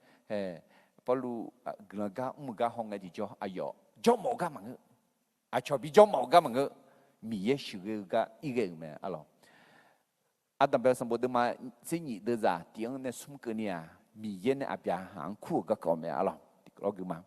Pawrluv guiqlanq gar mr-eu gar hawngae tiqjawr aqyawf jawr mawf-eu gar maqngeur. Aqcawq bijawr mawf-eu gar maqngeur. Miqyaer sheuqghae-eu gar ir ghae-euq mae arlawq. Ardanqbae sanqbof deuvma tser nyif deuvzaq tiq-anr nae smr keuvni-aq, Miqyaer nae Aqbyaqhaq-anr kur-euq garkawv mae arlawq. Tiqkawv lawr gui ma.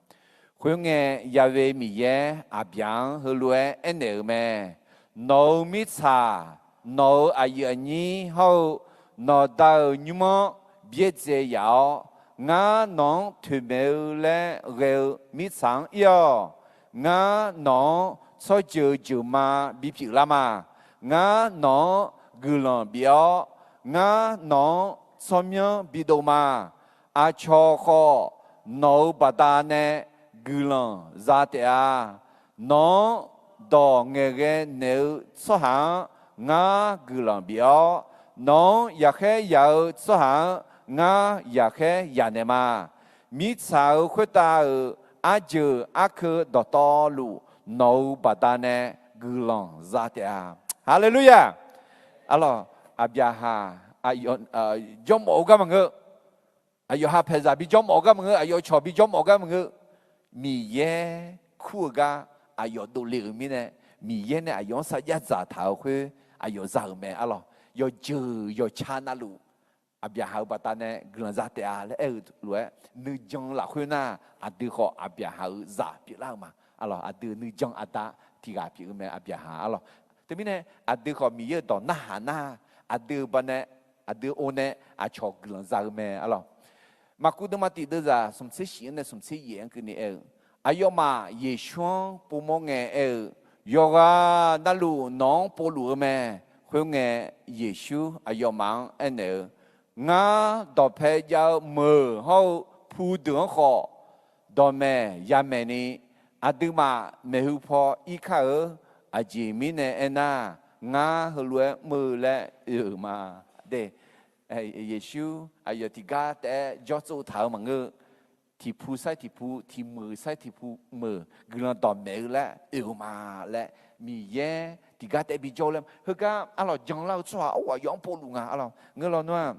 Khoerngae, Ya'we Miqyaer Aqbyaqhaq-anr heulof-aer aernaeq-euq mae. Nawq-euq mirtsaq, nawq-euq aqyuif aqnyir hawr-eu nawqda-euq nymr-anr byaerdzae yaf-awr, ngar nawq-anr toeqmaeq-eu laer ghae-eu mirtsaq-anr ir-awq. Ngar nawq-anr tsawrjeuq jeuqma bipyeuf lar ma. Ngar nawq-anr guiqlanq bif-awr, ngar nawq-anr tsawrmyanr bidov ma. Aqcawq khawf, nawq-euq baqdanae guiqlanq za taef-a. Nawq-anr dawq ngaeqghae naeq-eu tsawrhaq-anr ngar guiqlanq bif-awr, nawq-anr yaqkhaer yaq-eu tsawrhaq-anr ngar yaqkhaer yaq naeq ma. Mirtsaq-euq khoertav-euq arjeuq arkeuv dawqtawvluf nawq-euq baqdanae guiqlanq za taef-a. Haleluya! Arlawq, Aqbyaqhaq jawrmawf-eu gar maqngeur. Aqyawf hapaeqzaq bijawr mawf-eu gar maqngeur. Aqyawf cawq bijawr mawf-eu gar maqngeur. Miqyaer kur-eu gar aqyawf dovle-euq mirnae, Miqyaer nae aqyawf-anr sarjax dzaqtaq-euq khoer aqyawf za-euq mae arlawq. Yawqjeuq yawqca navluf Aqbyaqhaq-euq baqdanae guiqlanq za taef-a laer aer-eu lof-aer, nuijan lafkhoer nar, aqdui khawf Aqbyaqhaq-euq zaq pyeuflar-eu ma arlawq. Aqdui nuijan aqda tiq ghaq pyeuf-eu mae Aqbyaqhaq arlawq. Teumirnae aqdui khawf Miqyaer-euq dawq narhaq nar, aqdui-euq baqdanae, aqdui-eu or nae aqcawq guiqlanq za-eu mae arlawq. Maqkuv deuvma tiq deuvzaq smqtser shif-anr nae smqtser yaef-anr keuvni aer-eu, aqyawfmaf Yeqsur-anr povmawr ngae aer-eu, yawqghaq navluf nawq-anr povluf-eu mae. Khoerngae, Yeqsur aqyawfmaf-anr aernaeq-eu, ngar dawqpae jav-eu meuq hawr-eu pudeuq-anr khawf, dawqmaeq yamaeq ni, aqduimaf maeqhu paw ir kar-eu. Aqjeq mirnae aernar, ngar heulof-aer mr-eu laer oe-euq ma. De, Yeqsur aqyawf tiqgar taef-aer jawr tsov taq-eu maqngeur. Tiqpu sar-iq tiqpu, tiqmeuq sar-iq tiqpu meuq guiqlanq dawqmaeq-eu laer oe-eu ma laer, Miqyaer tiqgar taef bijawr-eu laer heugar arlawq janlar-eu tsawrhaq-awr aqyawf-anr povluf nga arlawq. Ngeur lawnmr-aq,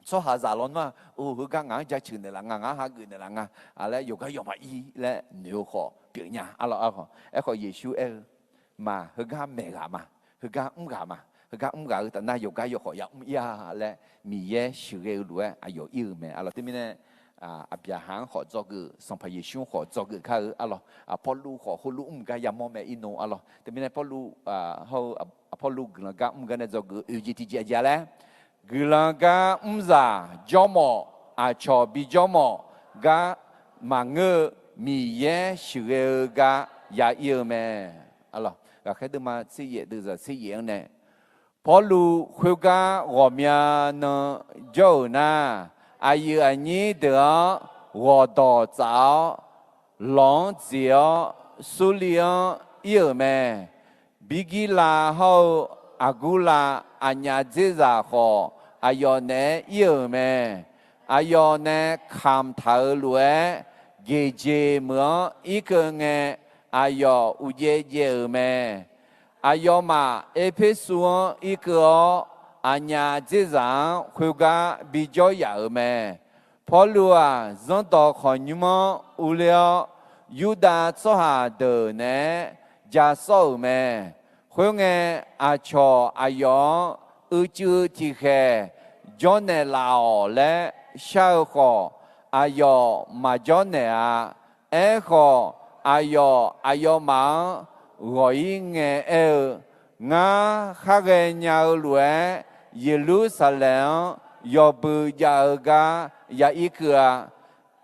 tsawrhaqzaq lawnmr-aq, or, heugar ngaq-anr jaceuq naeqlaf nga, ngaq-anr hageuf naeqlaf nga laer yawqgar yawqmaf ir laer noeq-eu khawf pyeuf nya arlawq. Aerkhawf Yeqsur aer-eu, ma, heugar maeq ghaq ma, heugar mr ghaq ma, heugar mr ghaq-eu taf nar yawqgar yawkhawf yamr ir-a laer Miqyaer sheuqghae-eu lof-aer aqyawf ir-eu mae arlawq. Teumirnae Aqbyaqhaq-anr khawf dzawgeuf, Sanqpaq Yeqsur-anr khawf dzawgeuf kar-eu arlawq. Pawrluv khawf heulof mr gar yamawr mae ir no arlawq. Teumirnae Pawrluv hawr-eu Pawrluv guiqlanq gar mr gar nae dzawgeuf-eu oeq jeq tiqjeq aqjeq-a laer, guiqlanq gar mrzaq jawrmawf, aqcawq bijawr mawf gar maqngeur-eu Miqyaer sheuqghae-eu gar ya ir-eu mae. Ghaqkhaer deuvma tser yaef deuvzaq tser yaef-anr nae, Pawrluv khoergar ghawqmya nan jawr-euq nar, aqyuif aqnyir deuq-anr ghawqdawq tsaf-awr, lawq-anr dziq-awr Surlir-anr ir-euq mae. Birgirlav hawr-eu Aqgurlav aqnyaf dzerzaq khawf, aqyawf naeq-aer ir-euq mae. Aqyawf nae kamq taq-euq lof-aer, geqjeq meuq-anr irkeuv ngae, aqyawf uqjaev jaev-euq mae. Aqyawfmaf Erpersu-anr irkeuv-awr, aqnyaf dzerzaq-anr khoergar bijawr yaf-euq mae. Pawrluv-aq, zanrdawq khawqnymr-anr urler-awr, Yurdav tsawrhaq deuq naeq-aer ja sawr-euq mae. Khoerngae, aqcawq aqyawf-anr uicuiv tiqkhaeq jawrnaeq laf-awq laer shar-eu khawf, aqyawf maqjawr naeq-a. Aerkhawf, aqyawf aqyawfmaf-anr ghawq-ir ngae aer-eu, Ngar khar ghaenya-eu lof-aer, Yeqlursaqlaeq-anr yawbui jav-eu gar ya irkeuv-a.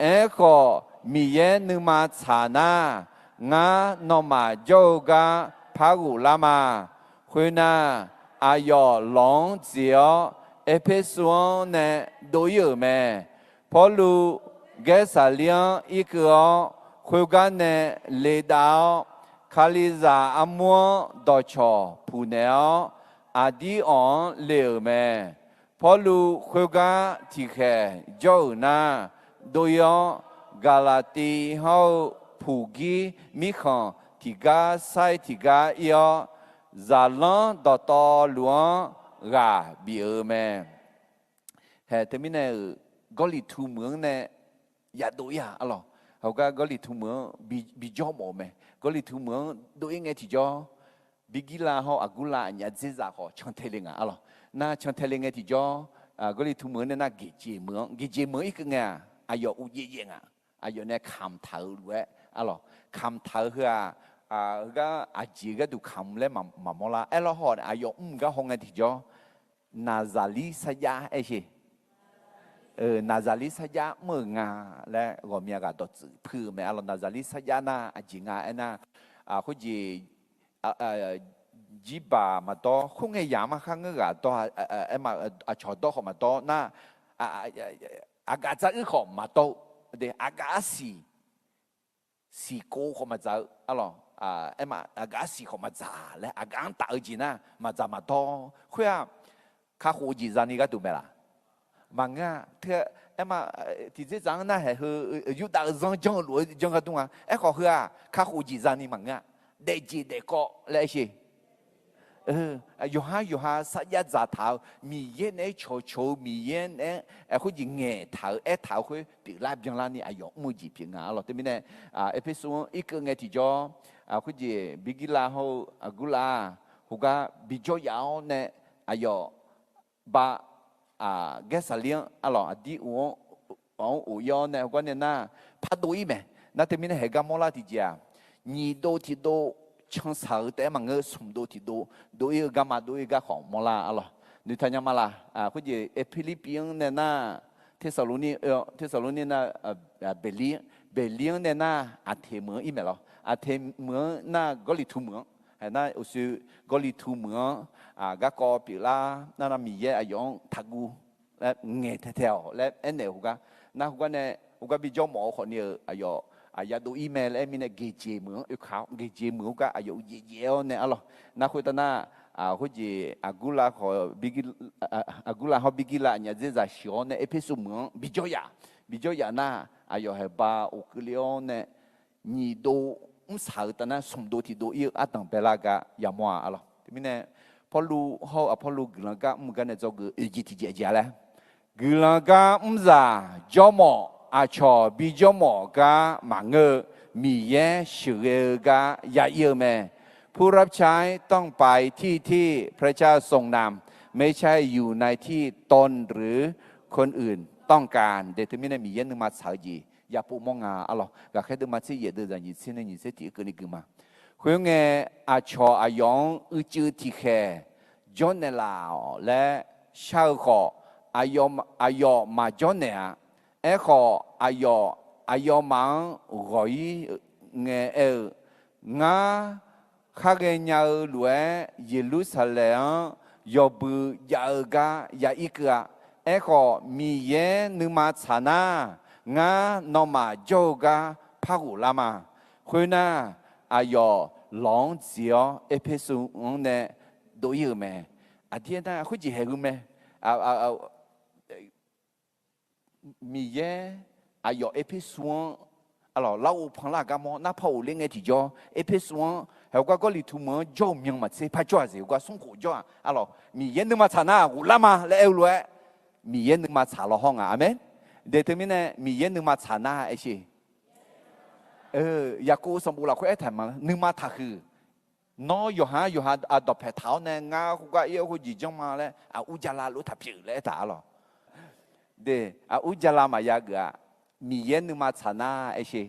Aerkhawf, Miqyaer nuima tsaq nar, ngar nawmaf jawr-eu gar par ghoflar ma. Khoernar, aqyawf lawq-anr dzeq-awr, Erpersu-anr nae dov-ir-euq mae. Pawrluv Gaersaqlir-anr irkeuv-awr, khoergar nae ledav-awr, Kalizaq armur-anr dawqcawq puqnaeq-awr, aqdir awq-anr le-euq mae. Pawrluv khoergar tiqkhaeq jawr-euq nar, dov-ir-awr, Gaqlaqtiv hawr-eu Puqgir mirkhanq tiqgar sair tiqgar ir-awr, zaqlanr dawqtawvluf-anr ghaq bif-euq mae. Haeq teumirnae-euq Gawrliqtu meuq-anr nae yadov-ir-aq arlawq. Heugar Gawrliqtu meuq-anr bi, bijawr mawf-eu mae. Gawrliqtu meuq-anr dov-ir ngae tiqjawr, Birgirlav hawr Aqgurlav aqnyaf dzerzaq khawf cantae le nga arlawq. Nar cantae le ngae tiqjawr, Gawrliqtu meuq-anr nae nar geqjeq meuq-anr, geqjeq meuq-anr irkeuv ngae-aq, aqyawf uqjeq jaev nga. Aqyawf nae kamq taq-euq lof-aer arlawq. Kamq taq-eu heu-aq, heugar aqjeq gharduq kamq laer maqmawr lar. Aerlawr haw-aq, aqyawf mr gar haw ngae tiqjawr, Naqzaqlir sarjax aer sher. Naqzaqlir sarjax mr-euq nga laer ghawqmya ghaq dawqtsuif puiv-eu mae arlawq. Naqzaqlir sarjax nar aqjeq nga aernar, khoerjeq jirbaq maqdawr, khoerngae yamq-anr ma kharngeur ghaq dawr, aerma aqcawq dawr khawf maqdawr nar, aqgaf dzaruir khawf maqdawr-eu, aqgaf arsiq siqkov khawf maqdzaq-eu arlawq. Aerma aqgaf arsiq khawf maqdzaq laer aqgaf-anr taf-eu jeq nar maqdzaq maqdawr. Khoer-aq, kakhof-eu jeq zani gharduq mae laq? Maqngeur-a. Teu-aer aerma tiqdzerdzaq-anr narhaq heu Yurdav-eu zanr janr-eu lof-aer janr gharduq nga. Aerkhawf heu-aq kakhof jeq zani maqngeur-a. Daefjeq daefkawv laer aer sher. Yawqhar yawqha sarjax dzaqtaq-eu, Miqyaer naeq-aer cawqcawq-eu, Miqyaer naeq-aer khoerjeq ngaeqtaq-eu aertaq-eu khoer pyeuflar byanlarni aqyawf mr-eu jeq pyeuf nga arlawq. Teumirnae Erpersu-anr irkeuv ngae tiqjawr, khoerjeq Birgirlav hawr-eu Aqgurlav heugar bijawr yaf-awr nae aqyawf ba Gaersaqlir-anr arlawq aqdir of-anr of-ir-awr nae heugar nae nar pardov-ir mae. Nar teumirnae haeq gar mawrlar tiqjeq-aq, nyiq dov tiqdov cansaq-eu taef-aer maqngeur, smq dov tiqdov dov-ir-eu garma dov-ir gar khawf mawrlar arlawq. Noeqtaq nya ma la? Khoerjeq Erperlirpiv-anr nae nar Tersaqlorni, Tersaqlorni nar Beqlir, Beqlir-anr nae nar Aqteq meuq-anr ir mae lawr. Aqteq meuq-anr nar Gawrliqtu meuq-anr, nar uqshoe Gawrliqtu meuq-anr garkawv pyeuflar nar, nar Miqyaer aqyawf-anr taqguv ngaeq taetae-awq laer aernaeq-euq heugar, nar heugar nae heugar bijawr mawf-eu khawfni-euq aqyawf yadov-ir mae laer aer mirnae geqjeq meuq-anr oekaq-awr geqjeq meuq-anr gar aqyawf uqjeq jaev-awr nae arlawq. Nar khoertav nar, khoerjeq Aqgurlav khawf, Aqgurlav hawr Birgirlav aqnyaf dzerzaq sheuq-awr nae Erpersu meuq-anr bijawr yaf, bijawr yaf nar aqyawf haeq ba of keuvle-awr nae nyiq dov mrsaq-eu tav nar smq dov tiqdov ir-eu ardanq baelar gar yamawr-a arlawq. Teumirnae Pawrluv hawr-eu Aqpawrluv guiqlanq gar mr-eu gar nae dzawgeuf oeq jeq tiqjeq jeq-a laer, guiqlanq gar mrzaq jawrmawf aqcawq bijawr mawf gar maqngeur-eu Miqyaer sheuqghae-eu gar ya ir-eu mae. ผู้รับใช้ต้องไปที่ที่พระเจ้าทรงนำ ไม่ใช่อยู่ในที่ตนหรือคนอื่นต้องการ de. Teumirnae Miqyaer nuima tsaq-eu jeq yapov mawr nga arlawq. Ghaqkhaer deuvma tser yaef deuv zaq nyiq tser nae nyiq tser tiq keuvni gui ma. Khoerngae, aqcawq aqyawf-anr uicuiv tiqkhaeq jawrnaeq laf-awq laer shar-eu khawf, aqyawf maqjawr naeq-a. Aerkhawf, aqyawf aqyawfmaf-anr ghawq-ir ngae aer-eu, Ngar khar ghaenya-eu lof-aer Yeqlursaqlaeq-anr yawbui jav-eu gar ya ir keuv-a. Aerkhawf, Miqyaer nuima tsaq nar, ngar nawmaf jawr-eu gar par ghoflar ma. Khoernar, aqyawf lawq-anr dziq-awr Erpersu-anr nae dov-ir-euq mae. Aqdir aernar, khoerjeq haeq-eu mae. Miqyaer aqyawf Erpersu-anr arlawq larghov panlar gar mawr nar par ghofler ngae tiqjawr, Erpersu-anr haeq gar Gawrliqtu meuq-anr jawr-eu myan maqtser par jawr-aq zeq gar smrkhof jawr-aq arlawq, Miqyaer nuima tsaq nar ghoflar ma laer aer-eu lof-aer, Miqyaer nuima tsaq law hawr nga. Aqmeq. De teumirnae Miqyaer nuima tsaq nar aer sher. Yaqkov sanqbof lafkhoer aertaq ma, nuima taqhuiq. Nawr yawqha-anr yawqha aqdawq paeq taq-awr nae ngar khoergar ir-awr khoerjeq janr ma laer aqur jala lof taq pyeuf laer aertaq arlawq. De, aqur jala maqya geuf-a. Miqyaer nuima tsaq nar aer sher.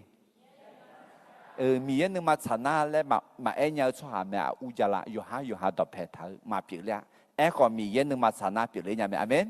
Miqyaer nuima tsaq nar laer maqaer nya-eu tsawrhaq mae, aqur jala yawqha-anr yawqha dawqpae taq-eu maqpyeuf ler-a. Aerkhawf Miqyaer nuima tsaq nar pyeufler nya mae. Aqmeq.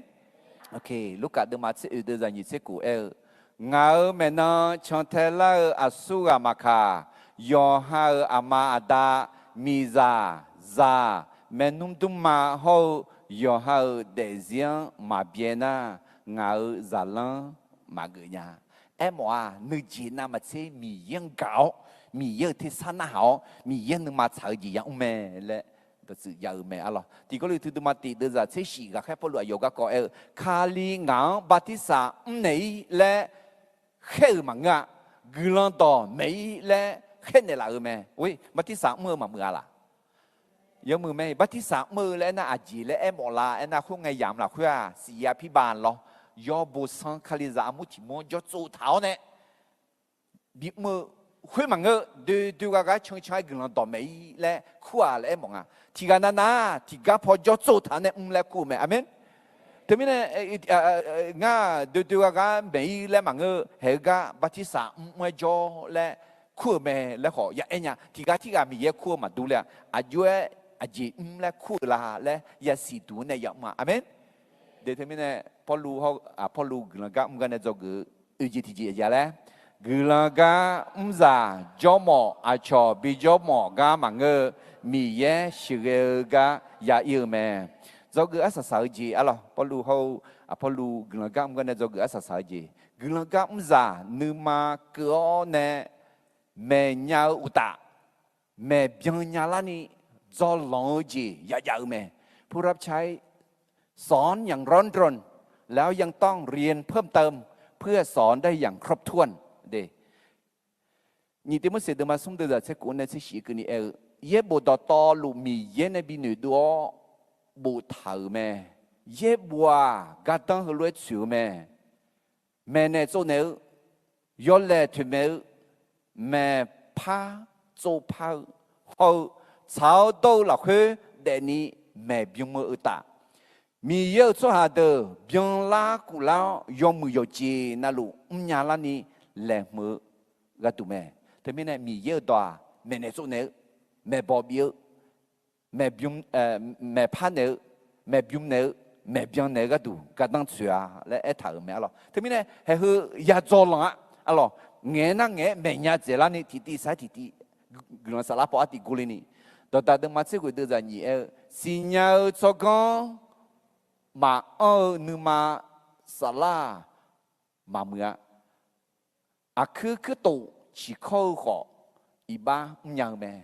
Lurkaf deuvma tser oeq deuv zaq nyiq tser kof aer-eu, Ngaq-euq maeqnan cantae lar-eu aqsurghaq maqkaq, yawqha-euq aqma aqda miqzaq, zaq, maernmr dmrma hawr-eu yawqha-euq daefzir-anr maqbyaer nar, ngaq-euq zaqlanr maqgeuf nya. Aermawf-aq, nuijeq navmaqtser Miqyaer-anr gaq-awr, Miqyaer-euq tersar narhaq-awr, Miqyaer nuima tsaq-eu jeq yamr mae laer dawqtsuif jav-eu mae arlawq. Tiq Gawrliqtu deuvma tiq deuvzaq tser shif ghaqkhaer Pawrluv aqyawf garkawv aer-eu, Kali ngaq-anr bartirsaq mrnaeq-ir laer khaer-euq maqngeur-a. Guiqlanq dawq maeq-ir laer khaernaeq laf-euq mae. Bartirsaq mr-eu maqmuiq-a laq? Yawmuiq mae. Bartirsaq mr-eu laer aernar, aqjeq laer aermawf la aernar, khoerngae yamq lafkhoer-aq, siqya pirbav lawr, yawbosanr Kalizaq armur tiq mur-anr jawr tsov taq-awr nae bimr-eu khoer maqngeur, doe doe gha gar cancan-aer guiqlanq dawq maeq-ir laer kur-aq laer aermawf nga. Tiqghaq navnav tiqgar paw jawr tsov taq-awr nae mr laer kur-eu mae. Aqmeq. Teumirnae, ngar doe doe gha gar maeq-ir laer maqngeur, haeq-eu gar bartirsaq mr mr-aer jawr laer kur-euq mae laer khawf ya aer nya. Tiqghaq tirghaq Miqyaer kur-eu maqdur ler-a. Aqjox-aer aqjeq mr laer kur-eu la laer yasiq duq-anr nae yamr-a. Aqmeq. De teumirnae, Pawrluv hawr-eu Aqpawrluv guiqlanq gar mr gar nae dzawgeuf-eu oeq jeq tiqjeq aqjeq laer, guiqlanq gar mrzaq jawrmawf aqcawq bijawr mawf gar maqngeur-eu, Miqyaer sheuqghae-eu gar ya ir-eu mae. Dzawgeuf arsaq saq-eu jeq arlawq, Pawrluv hawr-eu Aqpawrluv guiqlanq gar mr gar nae dzawgeuf arsaq saq-eu jeq, guiqlanq gar mrzaq nuima keuv-awr nae maeqnya-eu uqtaf, maeqbyan nya larni dzawlanq-eu jeq yajav-eu mae. ผู้รับใช้ สอนอย่างร้อนรน แล้วยังต้องเรียนเพิ่มเติมเพื่อสอนได้อย่างครบถ้วน Nyiq Tiqmorseq deuvma smr deuvzaq tser kof nae tser shif keuvni aer-eu, yaerbof dawqtawvluf Miqyaer nae bi noeqdov-awr boftaq-euq mae. Yaerbof-aq, gardanr heulof-aer tsoeq-eu mae. Maeqnaeq tsovnaeq-eu, yawlaeq toeqmaeq-eu, maeqpar tsovpar-eu, hawr-eu tsaq-awr dawr-eu lafkhoer daefni maeqbymr-eu uqtaf, Miqyaer-euq tsawrhaq deuq byanlar kuflar-awr yawmuiq yawqjeq navluf mrnya larni laeqhmq-eu gharduq mae. Teumirnae Miqyaer-euq dawq-aq, maeqnaeq tsovnaeq-eu, maeqbawq bif-eu, maeqbymr, maeqpar naeq-eu, maeqbymr naeq-eu, maeqbyan naeq-eu gharduq gardanr tsoeq-a laer aertaq-euq mae arlawq. Teumirnae haeqheu yadzawlanq-a arlawq, ngaeq-aer nar ngaeq-aer maeqnya dzaeqlarni tiqtiv sar-aer tiqtiv guiqlanq saflar paw artiv gorle ni, Dawqdaq deuvma tser ghoeq deuvzaq nyiq aer-eu, siqnya-eu tsawrganr maqanr-eu nuima saflar-aq maqmuiq-a. Aqkuir kuirtof ciqkawr-eu khawf iqbax mrnya-eu mae.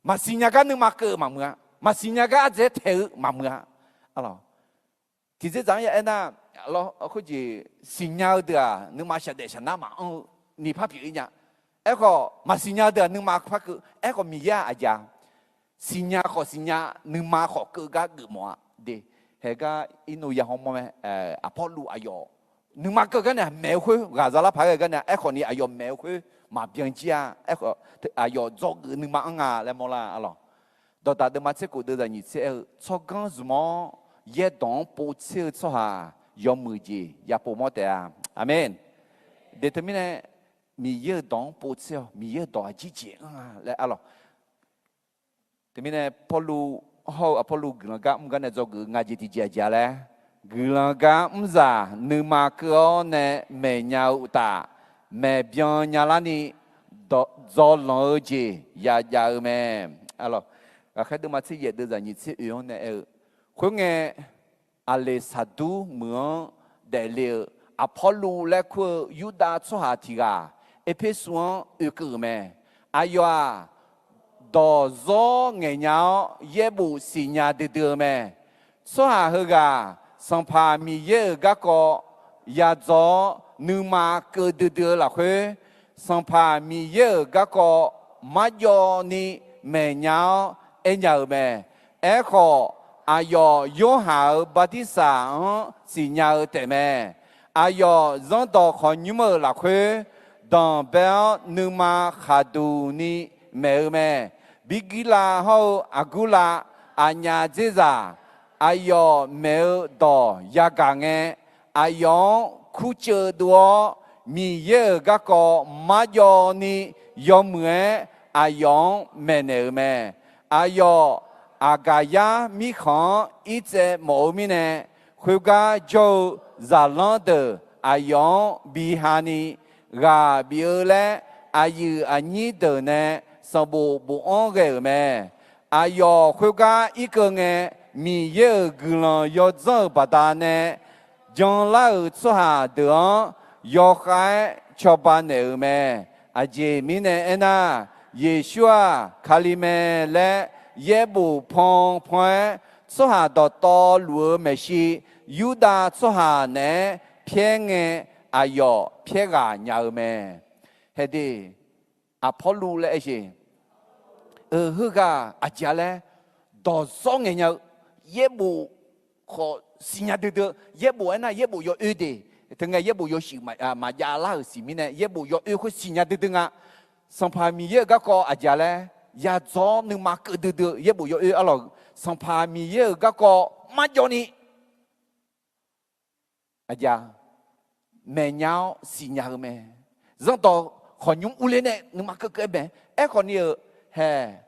Maqsiq nya gar nuima keuv-eu maqmuiq-a. Maqsiq nya gar ardzaeq taeq-eu maqmuiq-a. Tiqdzerdzaq-anr ya aernar, khoerjeq siqnya-eu deuq-aq nuima shaqdaef shaqnar maqanr-eu ni par pyeuf-ir nya. Aerkhawf maqsiq nya-eu deuq-aq nuima par keuv. Aerkhawf Miqyaer-aq aqjeq-a, siqnya khawf siqnya, nuima khawf keuv gar geufmawf-a de. Haegar irnov ya hawmawr mae. Aqpawrluv aqyawf nuima keuv gar nae maeq-eu khoer, ghaqzaq lar paq-aer gar nae, aerkhawf ni aqyawf maeq-eu khoer maqbyan jir-a. Aerkhawf aqyawf dzawgeuf nuima anr nga laer mawrlar arlawq. Dawqdaq deuvma tser kof deuvzaq nyiq tser aer-eu, tsawrganr zmq-awr yaerdawq-anr povtser-eu tsawrhaq yawmuiq jeq yapov mawr taef-a. Aqmeq. De teumirnae Miqyaer-euq dawq-anr povtser-awq. Miqyaer-euq dawq aqjir jeq anr-a laer arlawq. Teumirnae Pawrluv hawr-eu Aqpawrluv guiqlanq gar mr gar nae dzawgeuf-eu ngaq jeq tiqjeq aqjeq-a laer, guiqlanq gar mrzaq nuima keuv-awr nae maeqnya-eu uqtaf, maeqbyan nya larni dzawlanq-eu jeq yajav-eu mae. Ghaqkhaer deuvma tser yaef deuvzaq nyiq tser oe-anr nae aer-eu, khoerngae Aqleqsaqdur meuq-anr daefle-eu Aqpawrluv laer kur-eu Yurdav tsawrhaq tiq ghaq Erpersu-anr oekeuv-euq mae. Aqyawf-aq, dawq zawr ngaeqnya-awr yaerbof siqnya duidui-eu mae. Tsawrhaq heughaq Sanqpaq Miqyaer-euq garkawv yadzaw-awr nuima keuv duidui-eu lafkhoer, Sanqpaq Miqyaer-euq garkawv marjawv ni maeqnya-awr aernya-euq mae. Aerkhawf, aqyawf Yorhaq-euq bartirsaq-anr siqnya-eu taefmae. Aqyawf Zanrdawq khawqnymr-euq lafkhoer danqbae-awr nuima khaqduq ni maeq-eu mae. Birgirlav hawr-eu Aqgurlav, aqnyaf dzerzaq, aqyawf maeq-eu dawq yagaq ngae, aqyawf-anr kurceuv dov-awr, Miqyaer-euq garkawv marjawv ni yawmuiq-aer aqyawf-anr maeqnaeq-euq mae. Aqyawf Aqgaqyar mirkhanq-anr irtsaev mawf-eu mirnae, khoergar jawr-eu zaqlanr deuq aqyawf-anr bi ha ni ghaq bif-eu laer, aqyuif aqnyir deuq nae sanqbof bofanr ghae-euq mae. Aqyawf khoergar irkeuv ngae, Miqyaer-euq guiqlanq yawdzanr-euq baqdanae janlar-euq tsawrhaq deuq-anr yawkhav-aer cawba naeq-euq mae. Aqjeq mirnae aernar, Yeqsur-aq Kali mae laer yaerbof pan pan-aer, tsawrhaq dawqtawvluf-eu maeqshi Yurdav tsawrhaq naeq-aer pyaer ngae, aqyawf pyaer ghaq nya-eu mae. Haeq de, Aqpawrluv laer aer-eu, heughaq aqjeq-a laer, dawqzawr ngaeqnya-eu, yaerbof khawf siqnya duidui-eu, yaerbof aernar yaerbof yawoer de, teungae yaerbof yawshuif maqjav lar-euq siq mirnae yaerbof yawoer khoer siqnya duidui nga. Sanqpaq Miqyaer-euq garkawv aqjeq-a laer, yadzawr nuima keuv duidui-eu yaerbof yawoer arlawq, Sanqpaq Miqyaer-euq garkawv marjawv ni aqjeq-a, maeqnya-awr siqnya-eu mae. Zanrdawq khawqnymr urler nae nuima keuv keuv-aer bae. Aerkhawf ni-euq haeq,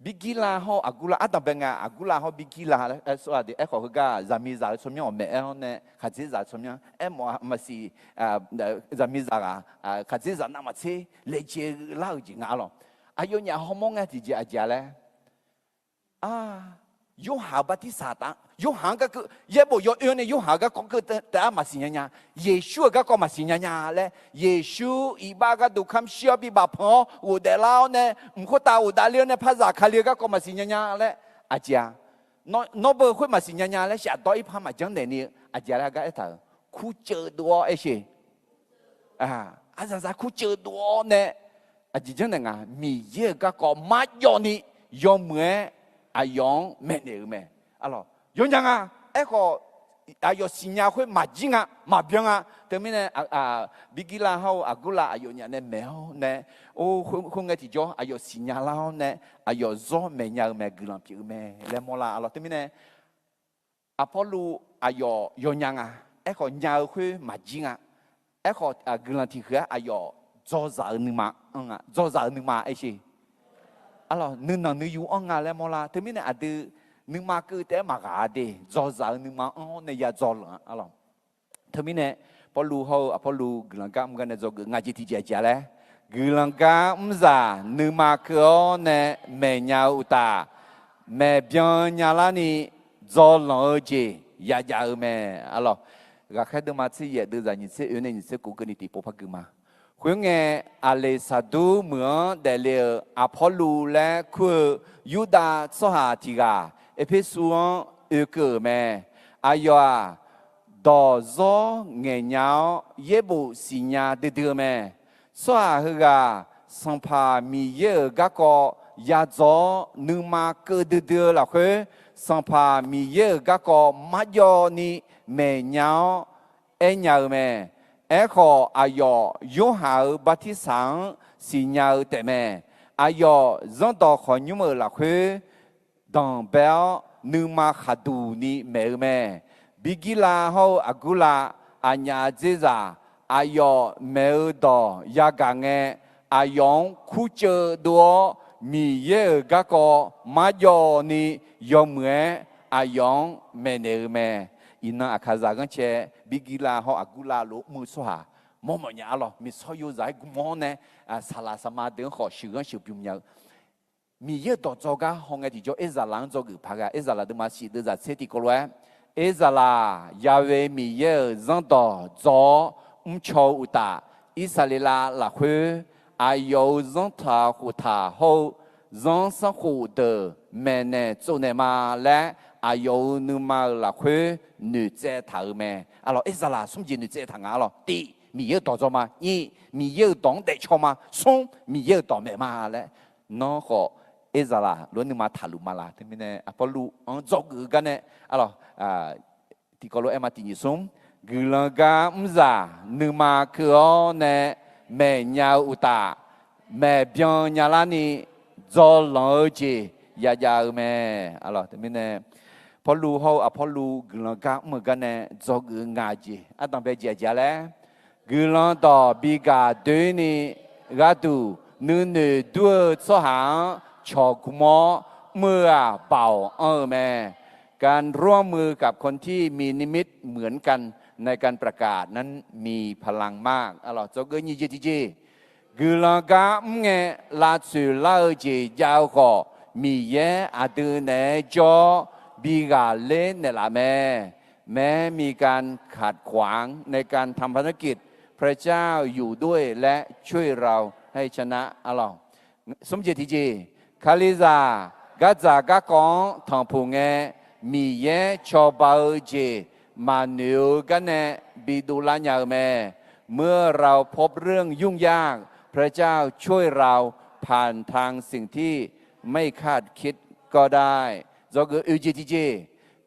Birgirla hawr-eu Aqgurla, ardanqbae ngae Aqgurla hawr Birgirla laer aer-eu de. Aerkhawf heugar zaqmiqzaq-eu tsawrmyanr-awq maeq-aer-awr nae khaqdzerzaq-eu tsawrmyanr aermawf-a maqsiq, zaqmiqzaq ghaq khaqdzerzaq navmaqtser laejae lar-euq jeq nga arlawq. Aqyawfnyaf hawmawr ngae tiqjeq aqjeq-a laer, Yorhaq-euq bartirsaq taf, Yorhaq-anr gar keuv, yaerbof yawoer-anr nae Yorhaq-euq garkawv keuv taef-aer maqsiq nya nya, Yeqsur-euq garkawv maqsiq nya nya laer, Yeqsur iqbax gharduq kamq shir-awr bi baqpanq-awr ghofdaef lar-awr nae, mq khoertav ghofdaef le-awr nae par zaq Kali-eu garkawv maqsiq nya nya laer, aqjeq-a, nawr beu khoer maqsiq nya nya laer shafdawr irpar maqjanr naeq ni-eu aqjeq-a laer gar aertaq-euq, kurceuv dov-awr aer sher. Aqzaqzaq kurceuv dov-awr nae, aqjeq janrnaeq nga, Miqyaer-euq garkawv marjawv ni yawmuiq-aer aqyawf-anr maeqnaeq-euq mae. Arlawq, yawnya nga. Aerkhawf, aqyawf siqnya khoer maqjir nga, maqbyan nga. Teumirnae Birgirla hawr-eu Aqgurla aqyawfnyaf nae maeq-awr nae, or, khoerngae tiqjawr aqyawf siqnya lar-awr nae, aqyawf zawr maeqnya-eu mae, guiqlanq pyeuf-eu mae laer mawrlar arlawq. Teumirnae Aqpawrluv aqyawf yawnya nga. Aerkhawf nya-eu khoer maqjir nga. Aerkhawf guiqlanq tiq huiq-aer aqyawf dzawzaq-eu nuima anr nga. Dzawzaq-eu nuima aer sher. Arlawq, nuinanq nuiyu anr nga laer mawrlar. Teumirnae aqdui nuima keuv taef-aer maqghaq-a de, dzawzaq-eu nuima anr-awr nae ya dzawlanq-a arlawq. Teumirnae Pawrluv hawr-eu Aqpawrluv guiqlanq gar mr gar nae dzawgeuf nga jeq tiqjeq aqjeq-a laer, guiqlanq gar mrzaq nuima keuv-awr nae maeqnya-eu uqtaf, maeqbyan nyalar ni dzawlanq-eu jeq yajav-eu mae. Arlawq, ghaqkhaer deuvma tser yaef deuvzaq nyiq tser oe nae nyiq tser kov keuvni tiqpov par gui ma. Khoerngae, Aqleqsaqdur meuq-anr daefle-euq Aqpawrluv laer kur-eu Yurdav tsawrhaq tiq ghaq Erpersu-anr oekeuv-euq mae. Aqyawf-aq, dawqzawr ngaeqnya-awr yaerbof siqnya duidui-eu mae. Tsawrhaq heughaq Sanqpaq Miqyaer-euq garkawv yadzaw-awr nuima keuv duidui-eu lafkhoer, Sanqpaq Miqyaer-euq garkawv marjawv ni maeqnya-awr aernya-eu mae. Aerkhawf, aqyawf Yorhaq-euq bartirsaq-anr siqnya-eu taefmae. Aqyawf zanrdawq khawqnymr-euq lafkhoer danqbae-awr, nuima khaqduq ni maeq-eu mae. Birgirla hawr-eu Aqgurla, aqnyaf dzerzaq, aqyawf maeq-eu dawq yagaq ngae, aqyawf-anr kurceuv dov-awr, Miqyaer-euq garkawv marjawv ni yawmuiq-aer aqyawf-anr maeqnaeq-eu mae. Iqnan Aqkaqzaq ghanrcae Birgirla hawr Aqgurla lof-aer mr-eu tsawrhaq mawrmawf nya arlawq. Miqsawr yozaq-aer gmq-awr nae, saqlaq saqma deuq-anr khawf sheuqghanr sheuqbymr nya-eu Miqyaer-euq dawqdzaw gar haw ngae tiqjawr, Erzaqlaq-anr dzawgeuf paq ghae, Erzaqlaq deuvma shif deuvzaq tser tiqkawv lof-aer, Erzaqlaq, Ya'we Miqyaer-euq zanrdawq dzaw-awr mrcaw-eu uqtaf, Irsaqleqlav lafkhoer aqyawf-euq zanrtaq khoftaq hawr-eu zanrsanrkhof deuq maeqnaeq tsovnaeq ma laer, aqyawf-euq nuima-euq lafkhoer noeqtsaev taq-euq mae. Arlawq, Erzaqlaq smr jeq noeqtsaev taq nga arlawq. Tiq, Miqyaer-euq dawqdzaw ma. Nyiq, Miqyaer-euq dawq-anr daefcaw ma. Smr, Miqyaer-euq dawq maeq ma laer, nawr khawf Erzaqlaq lof-aer nuima taqluf ma laq. Teumirnae Aqpawrluv-anr dzawgeuf-eu gar nae, arlawq, tiqkawv lof-aer ma tiq nyiq smr, guiqlanq gar mrzaq nuima keuv-awr nae maeqnya-eu uqtaf, maeqbyan nyalar ni dzawlanq-eu jeq yajav-eu mae. Arlawq, teumirnae Pawrluv hawr-eu Aqpawrluv guiqlanq gar mr-eu gar nae dzawgeuf-eu ngaq jeq ardanqbae jeq aqjeq-a laer, guiqlanq dawq bi gaq doeni gharduq nuinoeq dur-eu tsawrhaq-anr cawqgmr-awr mr-eu-aq, baoq anr-eu mae. การร่วมมือกับคนที่มีนิมิตเหมือนกันในการประกาศนั้นมีพลังมาก Arlawq, dzawgeuf nyiq jeq tiqjeq, Guiqlanq gar mr ngae lavtsoeq lar-eu jeq jav-eu khawf, Miqyaer aqdui naeq-aer jawr bi ghaqler naeqlaf mae. แม้มีการขัดขวางในการทำภารกิจ พระเจ้าอยู่ด้วยและช่วยเราให้ชนะ arlawq. Smr jeq tiqjeq, Kalizaq gardzaq garkawv-anr tanqpuq ngae, Miqyaer cawba-eu jeq maqnoeq-eu gar nae bidov lar nya-eu mae. เมื่อเราพบเรื่องยุ่งยาก พระเจ้าช่วยเราผ่านทางสิ่งที่ไม่คาดคิดก็ได้ Dzawgeuf oeq jeq tiqjeq,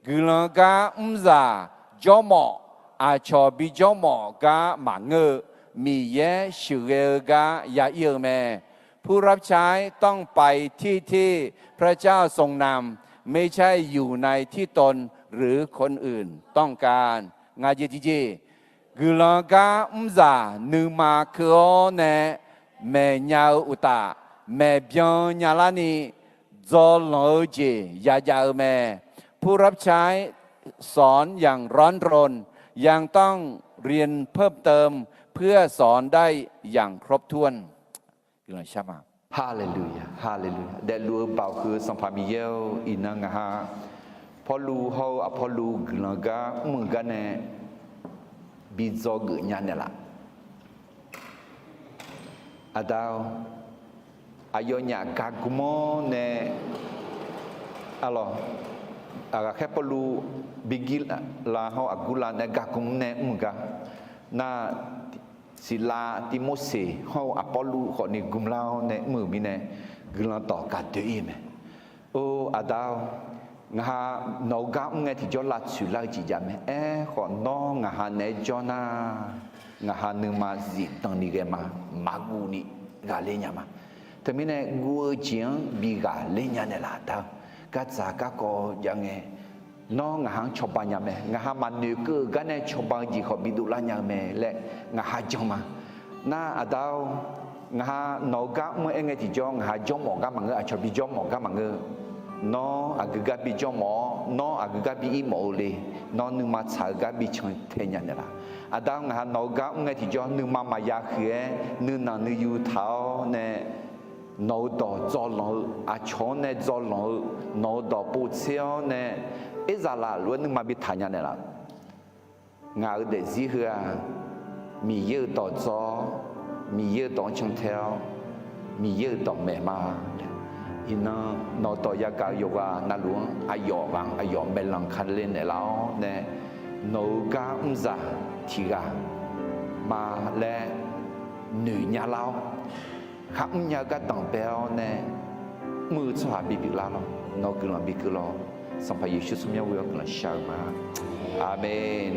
guiqlanq gar mrzaq jawrmawf, aqcawq bijawrmawf gar maqngeur-eu, Miqyaer sheuqghae-eu gar ya ir-eu mae. ผู้รับใช้ต้องไปที่ที่พระเจ้าทรงนำ ไม่ใช่อยู่ในที่ตนหรือคนอื่นต้องการ Ngaq jeq tiqjeq, guiqlanq gar mrzaq nuima keuv-awr nae maeqnya-eu uqtaf, maeqbyan nyalarni dzawlanq-eu jeq yajav-eu mae. ผู้รับใช้สอนอย่างร้อนรน ยังต้องเรียนเพิ่มเติมเพื่อสอนได้อย่างครบถ้วน Haleluya, haleluya. Daefluf-eu Baoq huiq-eu Sanqpaq Miqyaer-or, iqnan ngaq ha Pawrluv hawr-eu Aqpawrluv guiqlanq gar mr-eu gar nae bi dzawgeuf nya naeqlaf. Aqda-or, aqyawfnyaf gaqgmr-awr nae, arlawq, aqghaqkhaer Pawrluv bi gir la hawr aqgurlav nae gaqgmr nae mr-eu gar, nar, Siqlav, Tivmorseq hawr-eu Aqpawrluv khawfni gmlar-awr nae mr-euq mirnae, guiqlanq dawq gaq doe-ir mae. Or, Aqda-or, ngaq ha nawq-eu gar mr ngae tiqjawr lavtsoeq lar-eu jeq jav mae. Aerkhawf, nawr ngaq ha naeq-aer jawr nar, ngaq ha nuima zifdan ni ghae ma, maqguv ni ghaqler nya ma. Teumirnae guv-eu jeq-anr bi ghaqler nya naeqlaf Aqda-or. Gardzaq garkawv jav ngae, nawr ngaq ha-anr cawba nya mae. Ngaq ha maqnoeq keuv-euq gar nae cawba-eu jeq khawf bidov lar nya-eu mae laer ngaq ha jan ma. Nar Aqda-or, ngaq ha nawq-eu gar mr-eu aer ngae tiqjawr ngaq ha jawrmawf gar maqngeur, aqcawq bijawrmawf gar maqngeur. Nawr aqgeu gar bijawrmawf-awr, nawr aqgeu gar bi ir mawf-eu le. Nawr nuima tsaq-eu gar bi cantae nya naeqlaf. Aqda-or, ngaq ha nawq-eu gar mr ngae tiqjawr nuima maqya huiq-aer nuinanq nuiyu taq-awr nae, nawq-eu dawq dzawlanq-eu, aqcawq-anr nae dzawlanq-eu, nawq-eu dawq povtser-awr nae, Erzaqlaf lof-aer nuima bi taq nya naeqlaf. Ngaq-euq daefzir heu-aq, Miqyaer-euq dawq dzaw-awr, Miqyaer-euq dawq-anr cantae-awr, Miqyaer-euq dawqmaeq ma. Iqnan nawq-eu dawq yagaq-eu yawqghaq navluf-anr aqyawf ghaq-anr aqyawf maeqlanq kale naeqlaf-awr nae, nawq-eu gar mrzaq tiq ghaq ma laer noeq nya lar-awr, kharmr nya-eu gardanq bae-awr nae, mr-eu tsawrhaq bipyeuf lar lawr. Nawq-eu guiqlanq bikeuv lawr. Sanqpaq Yeqsur tsawrmyanr ghoe-awr guiqlanq shar-eu ma. Aqmeq.